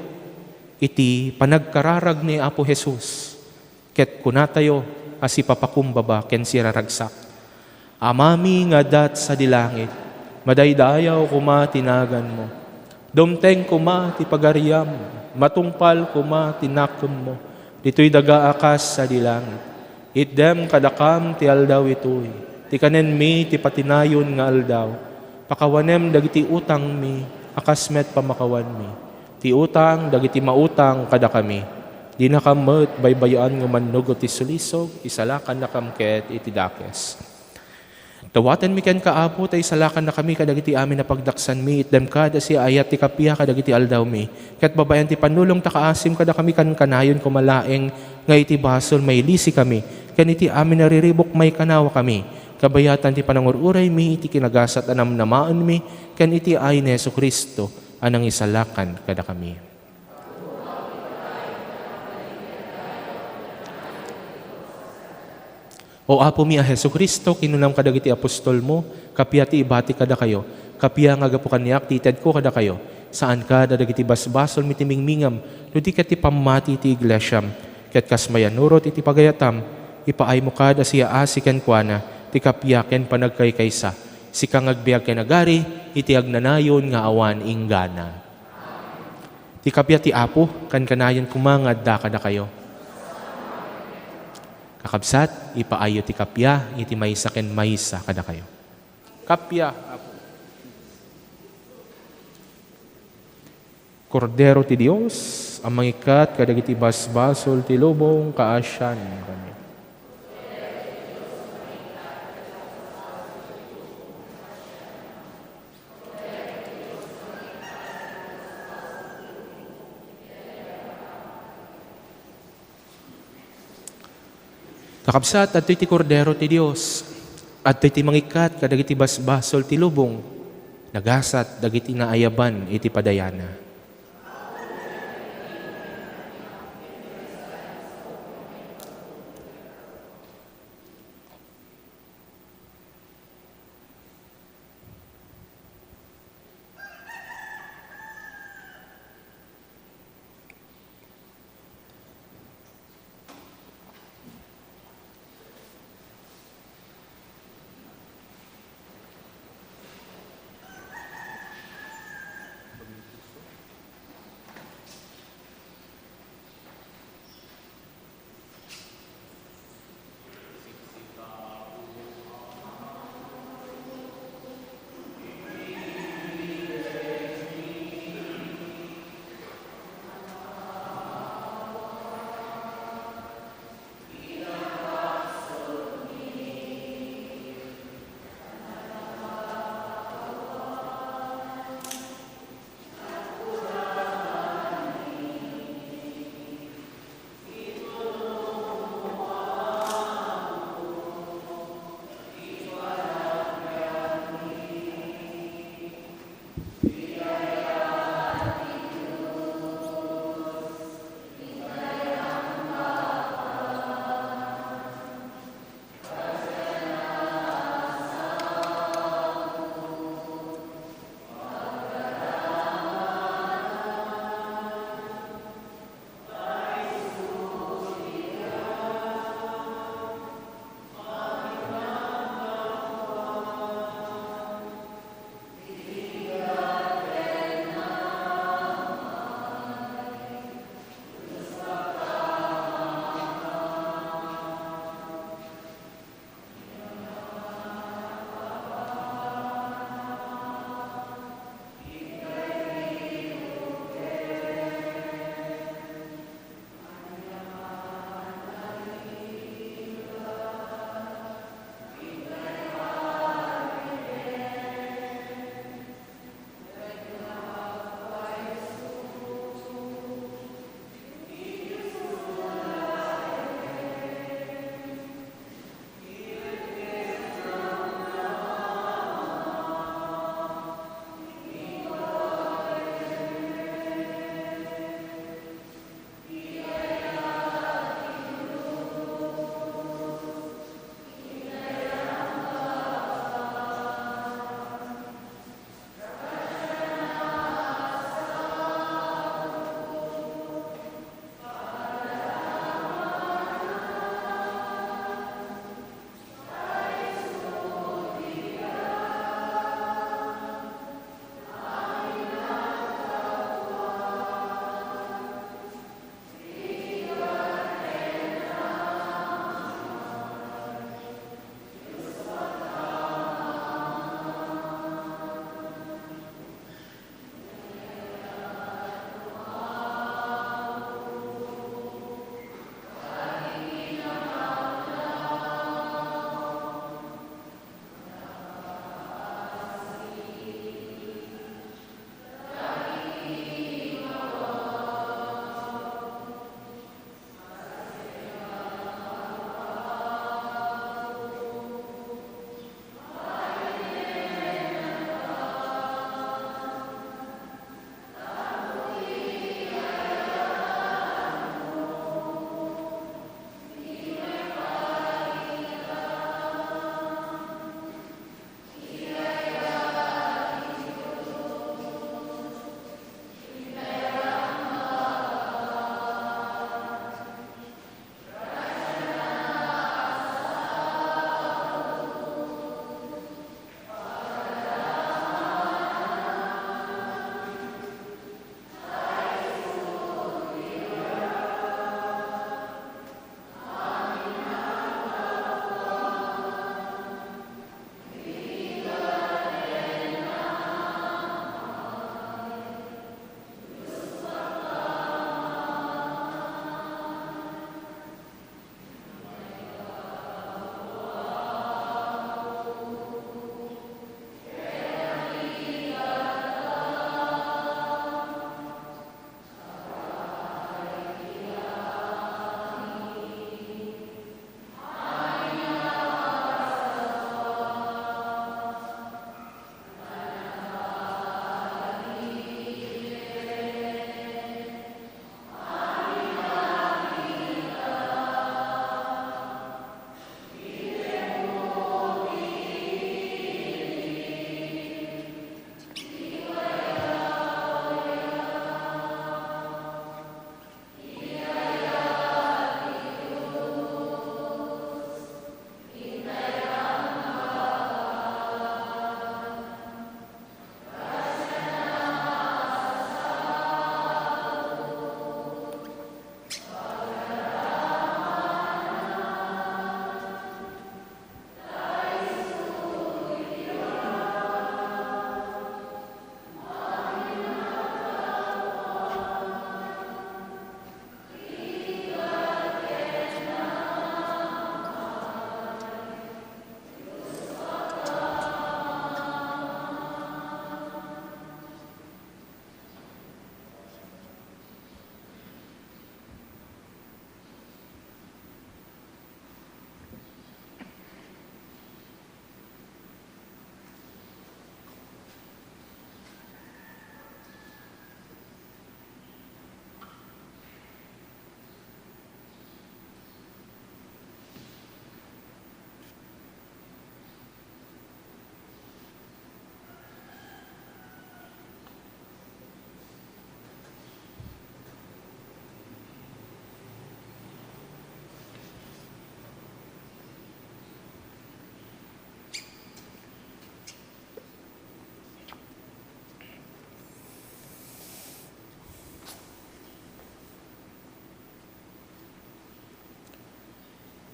iti panagkararag ni Apo Jesus, ket kunatayo a sipapakumbaba ken siraragsak, Amami nga adda sadi langit, madaydayaw koma ti naganmo. Dumteng koma ti pagariam, matungpal koma ti nakemmo, ditoy daga a kas sadi langit. Itdem kadakam ti aldaw itoy, ti kanenmi ti patinayon nga aldaw. Pakawanem dagiti utangmi, a kas met pamakawanmi ti utang dagiti mautang kadakami. Dinakam met baybay-an nga mannugod ti sulisog, isalakannakam ket iti dakes. Dawatenmi kenka, Apo, ta isalakannakami kadagiti amin a pagdaksanmi, itdem kad a siaayat ti kappia kadagiti aldawmi, ket babaen ti pannulong ta kaasim kadakami, kankanayon koma laeng nga iti basol mailisikami, ken iti amin a riribuk maikanawakami, kabayatan ti panangur-uraymi iti kinagasat a namnamaenmi, ken iti ayan ni Jesu-Cristo a nangisalakan kadakami. O Apomi a Jesu-Cristo, kinunam kadagiti apostolmo, kappia ti ibati kadakayo, kappia nga gapu kaniak ti itedko kadakayo, saan kada dagiti basbasolmi ti mingmingam, no di ket ti pammati ti iglesiam. Ket kas mayannurot iti pagayatam, ipaaymo kad a siaasi kenkuana ti kappia ken panagkaykaysa, sika nga agbiag ken agari iti agnanayon nga awan inggana. Ti kappia ti Apo, kankanayon koma nga adda kadakayo. Kakabsat, ipaayyo ti kappia iti maysa ken maysa kadakayo. Kappia, Apo. Kordero ti Dios a mangikkat kadagiti basbasol ti lubong, kaasian kami. Kakabsat, adtoy ti Kordero ti Dios. Adtoy ti mangikkat kadagiti basbasol ti lubong. Nagasat dagiti naayaban iti padayana.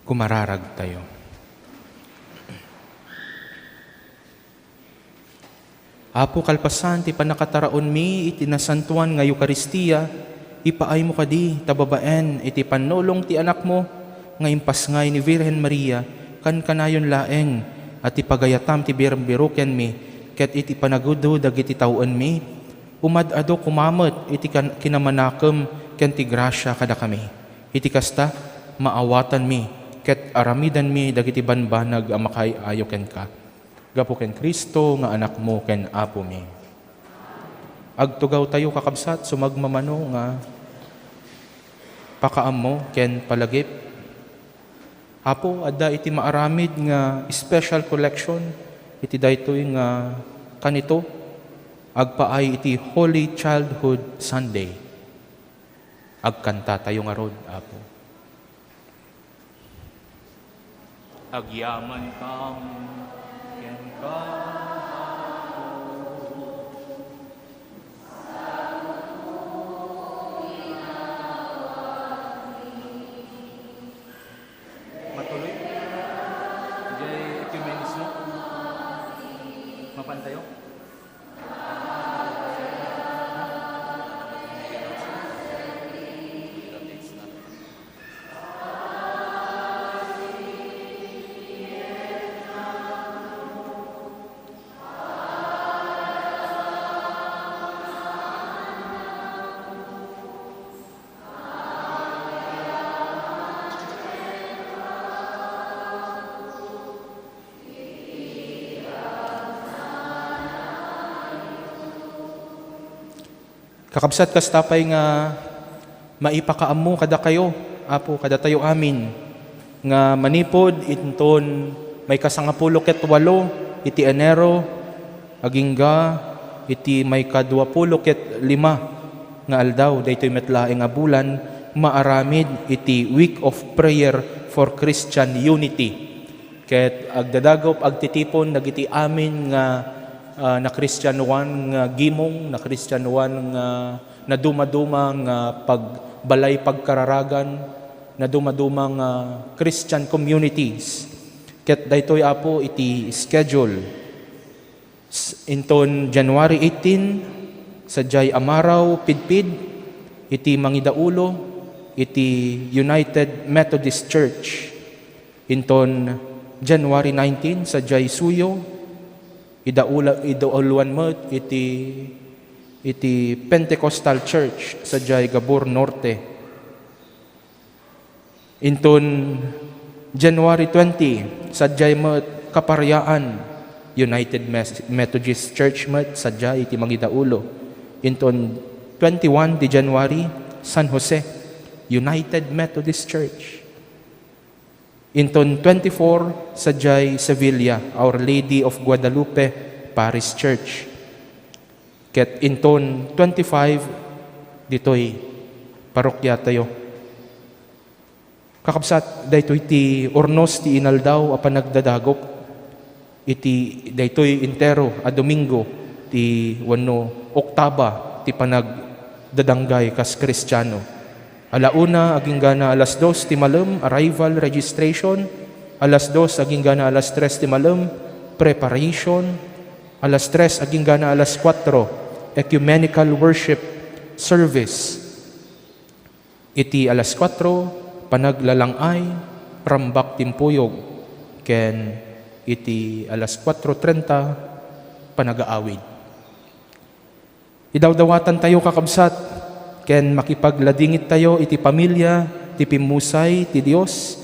Kumararagtayo. Apo, kalpasan ti pannakataraonmi iti nasantoan nga Eukaristia, ipaaymo kadi ta babaen iti pannulong ti Anakmo nga impasngay ni Virgen Maria, kankanayon laeng a ti pagayatam ti birbirukenmi ket iti panagudud dagiti tawenmi, umad-adu koma met iti kan-, kinamanakem ken ti grasia kadakami. Iti kasta, maawatanmi ket aramidanmi dagiti bambanag a makaay-ayo kenka. Gapu ken Cristo nga Anakmo ken Apomi. Agtugawtayo, kakabsat, sumagmamano nga pakaammo ken palagip. Apo, adda iti maaramid nga special collection iti daytoy nga kanito, agpaay iti Holy Childhood Sunday. Agkantatayo ngarud, Apo. Agyamankam kenka, Apo. Matuloy. Jay ecumenismo. Mapantayo. Kakabsat, kasta pay nga maipakaammo kadakayo, Apo, kadatayo amin, nga manipud inton maikasangapulo ket walo iti Enero, agingga iti maikaduapulo ket lima nga aldaw daytoy met laeng a bulan, maaramid iti Week of Prayer for Christian Unity. Ket agdadagop, agtitipon dagiti amin nga, ah, nakristianoan nga gimong, nakristianoan nga nadumaduma nga pagbalay pagkararagan, nadumaduma nga Christian communities. Ket daytoy, Apo, iti schedule. S-, inton January eighteen, sadiay Amaraw, Pidpid, iti mangidaulo iti United Methodist Church. Inton January nineteen, sadiay Suyo, idaula-, idauloan met iti, iti Pentecostal Church, sadiay Gabor Norte. Inton January twenty, sadiay met Kapariaan, United Mes-, Methodist Church met sadiay iti mangidaulo. Inton twenty-one di January, San Jose, United Methodist Church. Inton twenty-four, sadiay Sevilla, Our Lady of Guadalupe Parish Church. Ket inton twenty-five, ditoy parokiatayo. Kakabsat, daytoy ti urnos ti inaldaw a panagdadagop iti daytoy entero a Domingo ti wenno oktaba ti panagdadanggay kas Kristiano. Ala una aginggana alas dos ti malem, arrival registration, alas dos aginggana alas tres ti malem, preparation, alas tres aginggana alas kuatro, ecumenical worship service. Iti alas kuatro, panaglalang-ay, rambak timpuyog, ken iti alas kuatro trenta, panagaawid. Idawdawatantayo, kakabsat, ken makipagladingitayo iti pamilia ti pimmusay ti Dios,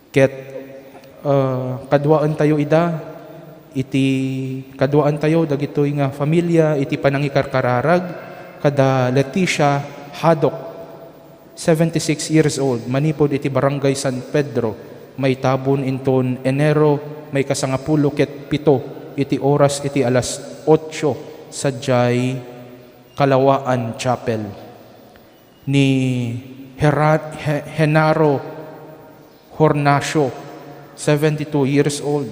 ket, ah, kaduaentayo ida iti, kaduaentayo dagitoy nga familia iti panangikarkararag kada Leticia Haddock, seventy-six years old, manipud iti Barangay San Pedro, maitabon inton Enero, maikasangapulo ket pito iti oras iti alas otso sadiay Kalawaan Chapel. Ni Hera-, He-, Henaro Hornacio, seventy-two years old,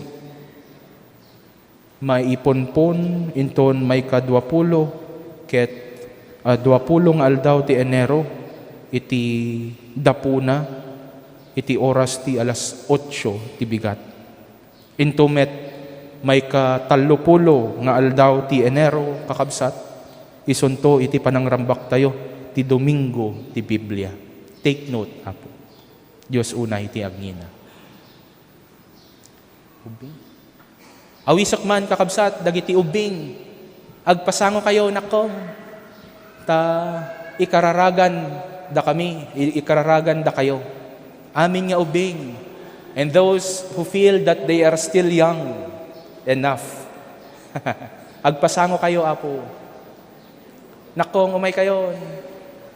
maiponpon inton maikaduapulo ket, ah, duapulo nga aldaw ti Enero iti dapuna. Iti oras ti alas otso ti bigat. Intomet, maikatallopulo nga aldaw ti Enero, kakabsat, isunto iti panangrambaktayo ti Domingo ti Biblia. Take note, Apo. Dios unay ti agngina. Ubbing. Awisek man, kakabsat, dagiti ubbing. Agpasangokayo, nakkom. Ta ikararagan dakami, i-, ikararagan dakayo. Amin nga ubbing. And those who feel that they are still young enough. Agpasangokayo, Apo. Nakkom, umaykayon.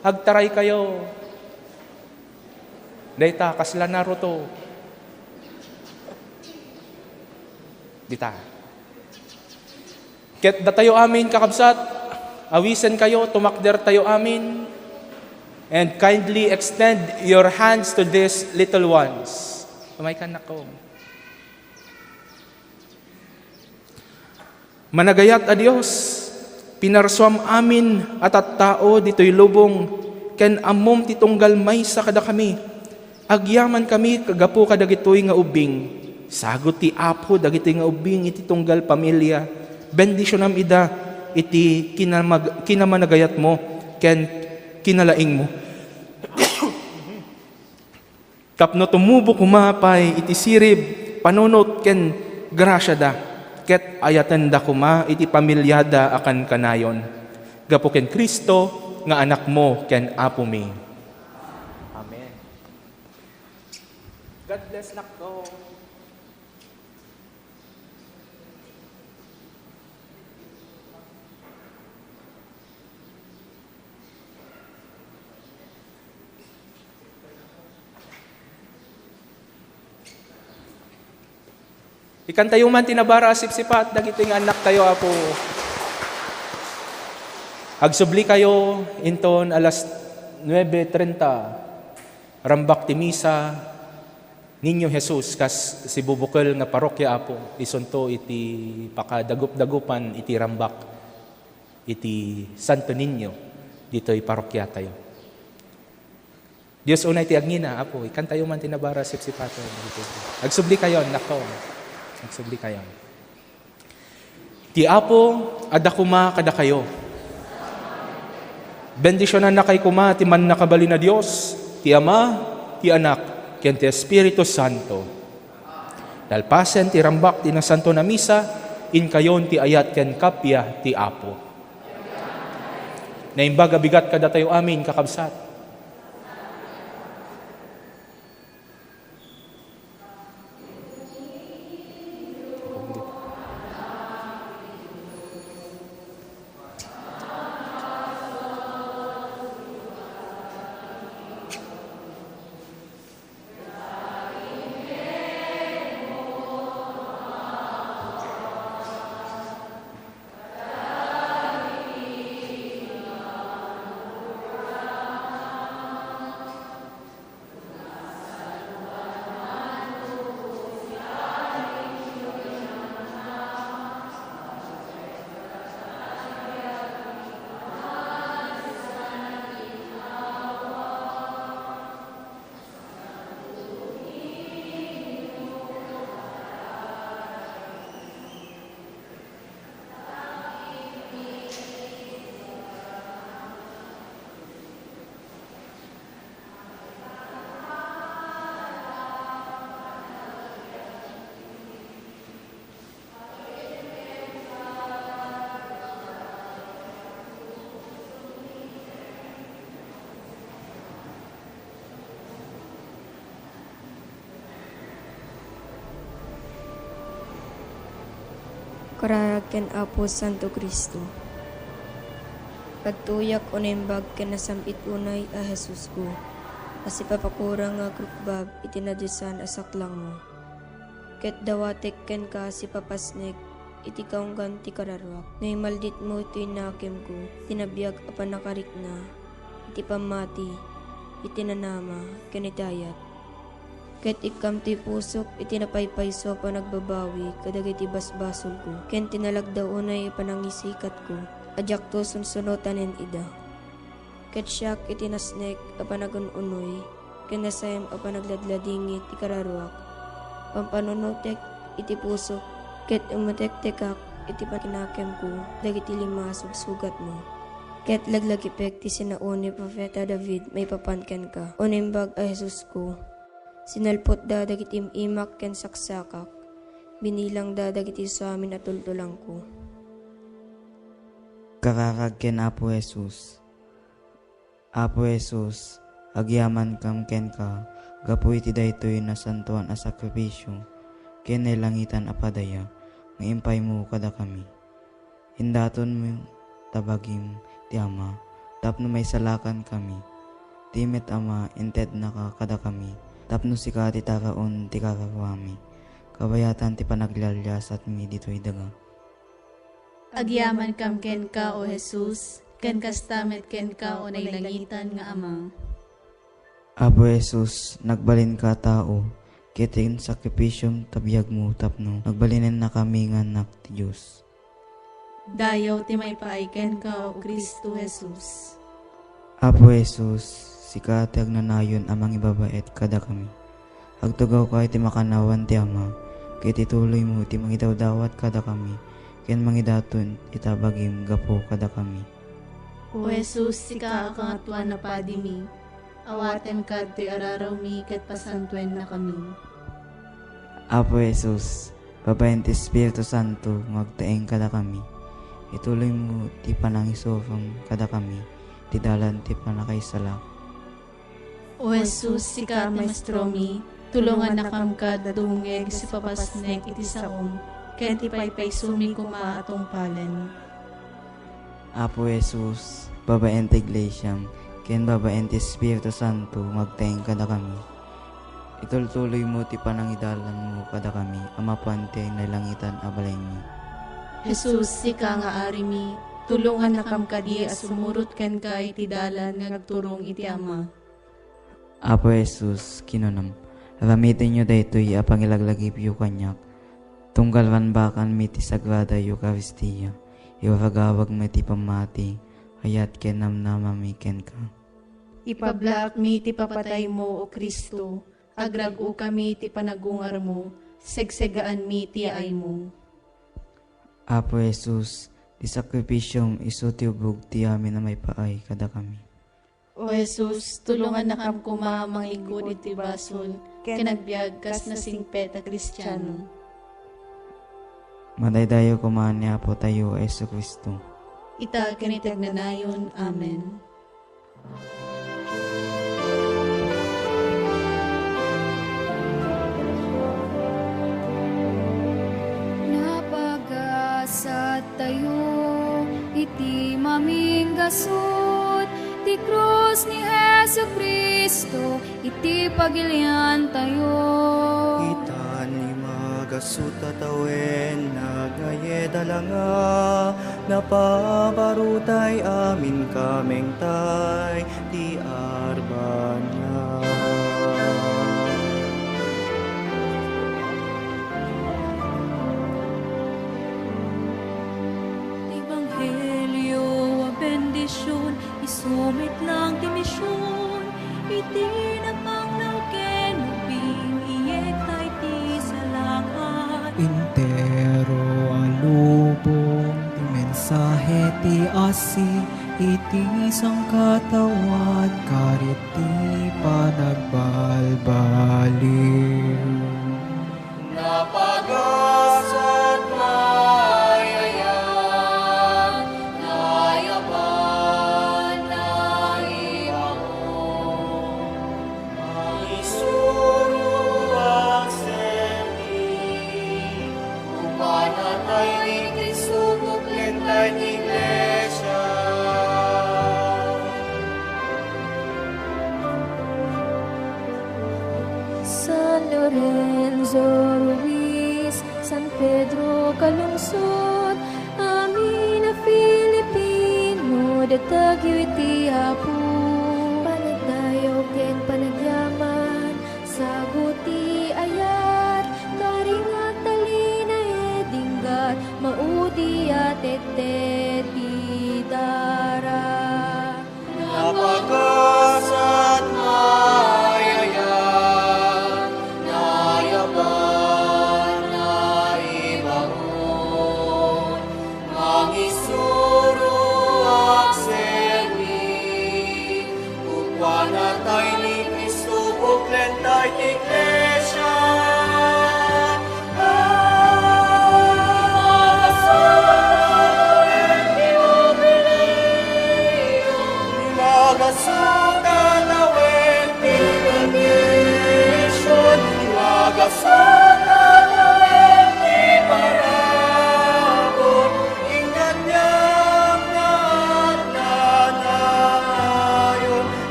Agtaraykayo. Dayta, kasla Naruto. Dita. Ket datayo amin, kakabsat, awisenkayo, tumakdertayo amin, and kindly extend your hands to these little ones. Umaykan, nakkom. Managayat a Dios, pinarsuam amin a tattao ditoy lubong, ken ammom ti tunggal maysa kadakami. Agyamankami gapu kadagitoy nga ubbing. Sagut ti Apo dagitoy nga ubbing iti tunggal pamilia. Bendisionam ida iti kinamag-, kinamanagayatmo ken kinalaingmo. Tapno tumubo koma pay iti sirib, panunot ken grasiada, ket ayatenda koma iti pamiliada a kankanayon. Gapu ken Cristo nga Anakmo ken Apomi. Amen. God bless, nakko. Ikantayo man ti nabara a sipsipat dagiti nga annaktayo, Apo. Agsublikayo inton alas nuebe trenta, rambak ti misa, Niño Jesus kas sibubukel nga parokya, Apo, isunto iti pakadagup-dagupan iti rambak iti Santo Niño ditoy parokyatayo. Dios unay ti agngina, Apo, ikantayo man ti nabara sipsipaten. Agsublikayon, nakko. Agsublikayon. Ti Apo adda koma kadakayo. Bendisionannakay koma ti Mannakabalin a Dios, ti Ama, ti Anak, ken ti Espiritu Santo. Nalpasen ti rambak ti Nasanton a Misa, inkayon ti ayat ken kappia ti Apo. Naimbag a bigat kadatayo amin, kakabsat. Kararag ken Apo Santo Cristo. Agtuyak o naimbag ken nasam-it unay a Jesusko, a sipapakurang nga agrukbab iti nadiosan a saklangmo. Ket dawatek kenka a sipapasnek iti kaunggan ti kararuak. No imalditmo iti nakemko, ti nabiag a pannakarikna, iti pammati, iti nanama, ken iti ayat. Ket ikkam ti pusok iti napaypayso a panagbabawi kadagiti basbasolko, ken ti nalagda unay a panangisikatko a diakto sunsunotanen ida. Ket siak iti nasnek a panagun-unoy, ken nasaem a panagladladingit ti kararuak. Pampanunotek iti pusok, ket umetektekak iti pakinakemko dagiti lima a sugsugatmo. Ket laglagipek ti sinaon ni Profeta David maipapan kenka, O Naimbag a Jesusko. Sinalputda dagiti im-imak ken saksakak. Binilangda dagiti suamin a tultulangko. Kararag ken Apo Jesus. Apo Jesus, agyamankam kenka gapu iti daytoy nasantoan a sakrifisio ken nailangitan a padaya nga impaymo kadakami. Indatonmo ta bagim ti Ama tapno maisalakankami. Ti met Ama, intednaka kadakami tapno sika ti taraon ti kararuami. Kabayatan ti panaglialiasatmi ditoy daga. Agyamankam kenka, O Jesus, ken kasta met kenka, O nailangitan nga Ama. Apo Jesus, nagbalinka a tao, ket ti sakrifisiom ta biagmo tapno nagbalinennakami nga annak ti Dios. Dayaw ti maipaay kenka, O Cristo Jesus. Apo Jesus, sika ti agnanayon a mangibabaet kadakami. Agtugawka iti makannawan ti Ama, ket ituloymo iti mangidawdawat kadakami, ken mangidaton ita bagim gapu kadakami. O Jesus, sika a Kangatoan a Padimi, awatenka ditoy ararawmi ket pasantuennakami. Apo Jesus, babaen ti Espiritu Santo nga agtaeng kadakami, ituloymo ti panangisurom kadakami ti dalan ti pannakaisalakan. O Jesus, sika ti maestromi, tulongannakam kad dumngeg iti sipapasnek iti saom, ken ti paypaysomi koma a tungpalen. Apo Jesus, babaen ti iglesiam, ken babaen ti Espiritu Santo nga agtaeng kadakami, itultuloymo ti panangidalanmo kadakami a mapan ti nailangitan a balaymi. Jesus, sika nga Arimi, tulongannakam kadi a sumurot kenka iti dalan nga agturong iti Ama. Apo Jesus, kinunam, aramitenyo daytoy a pangilaglagipyo kaniak. Tunggal banbakanmi ti Sagrada Eukaristia, iwaragawagmi ti pammati, ayat ken namnamami kenka. Ipablaakmi ti papataymo, O Cristo, agrag-okami ti panagungarmo, segsegaanmi ti yaaymo. Apo Jesus, ti sakrifisiom isu ti ubog ti amin a maipaay kadakami. O Jesus, tulongannakam koma a manglingkud iti basol ken agbiag kas nasingpet a Kristiano. Madaydayaw koma ni Apotayo a Jesu-Cristo. Ita ken iti agnanayon. Amen. Napagasattayo iti maminggasut ti krus ni Jesu-Cristo iti pagiliantayo. Itan ni magasut a tawen, nagngayed a langa, napabarutay amin kamengtay ti arbania. Ebanghelio a bendision, isu met lang ti mision, iti napanglaw ken nagbing, iyegta iti salakay. Entero a lubong ti mensahe ti asi, iti sangkataoan karit ti panagbalbaliw. Napagasat, nayayan, nayaban, naibaon. Mangisuro, agserbi, upana tayo iti sumog ken ti iglesia. San Lorenzo Ruiz, San Pedro Calungsod, amin a Filipino, datagyo iti Apo.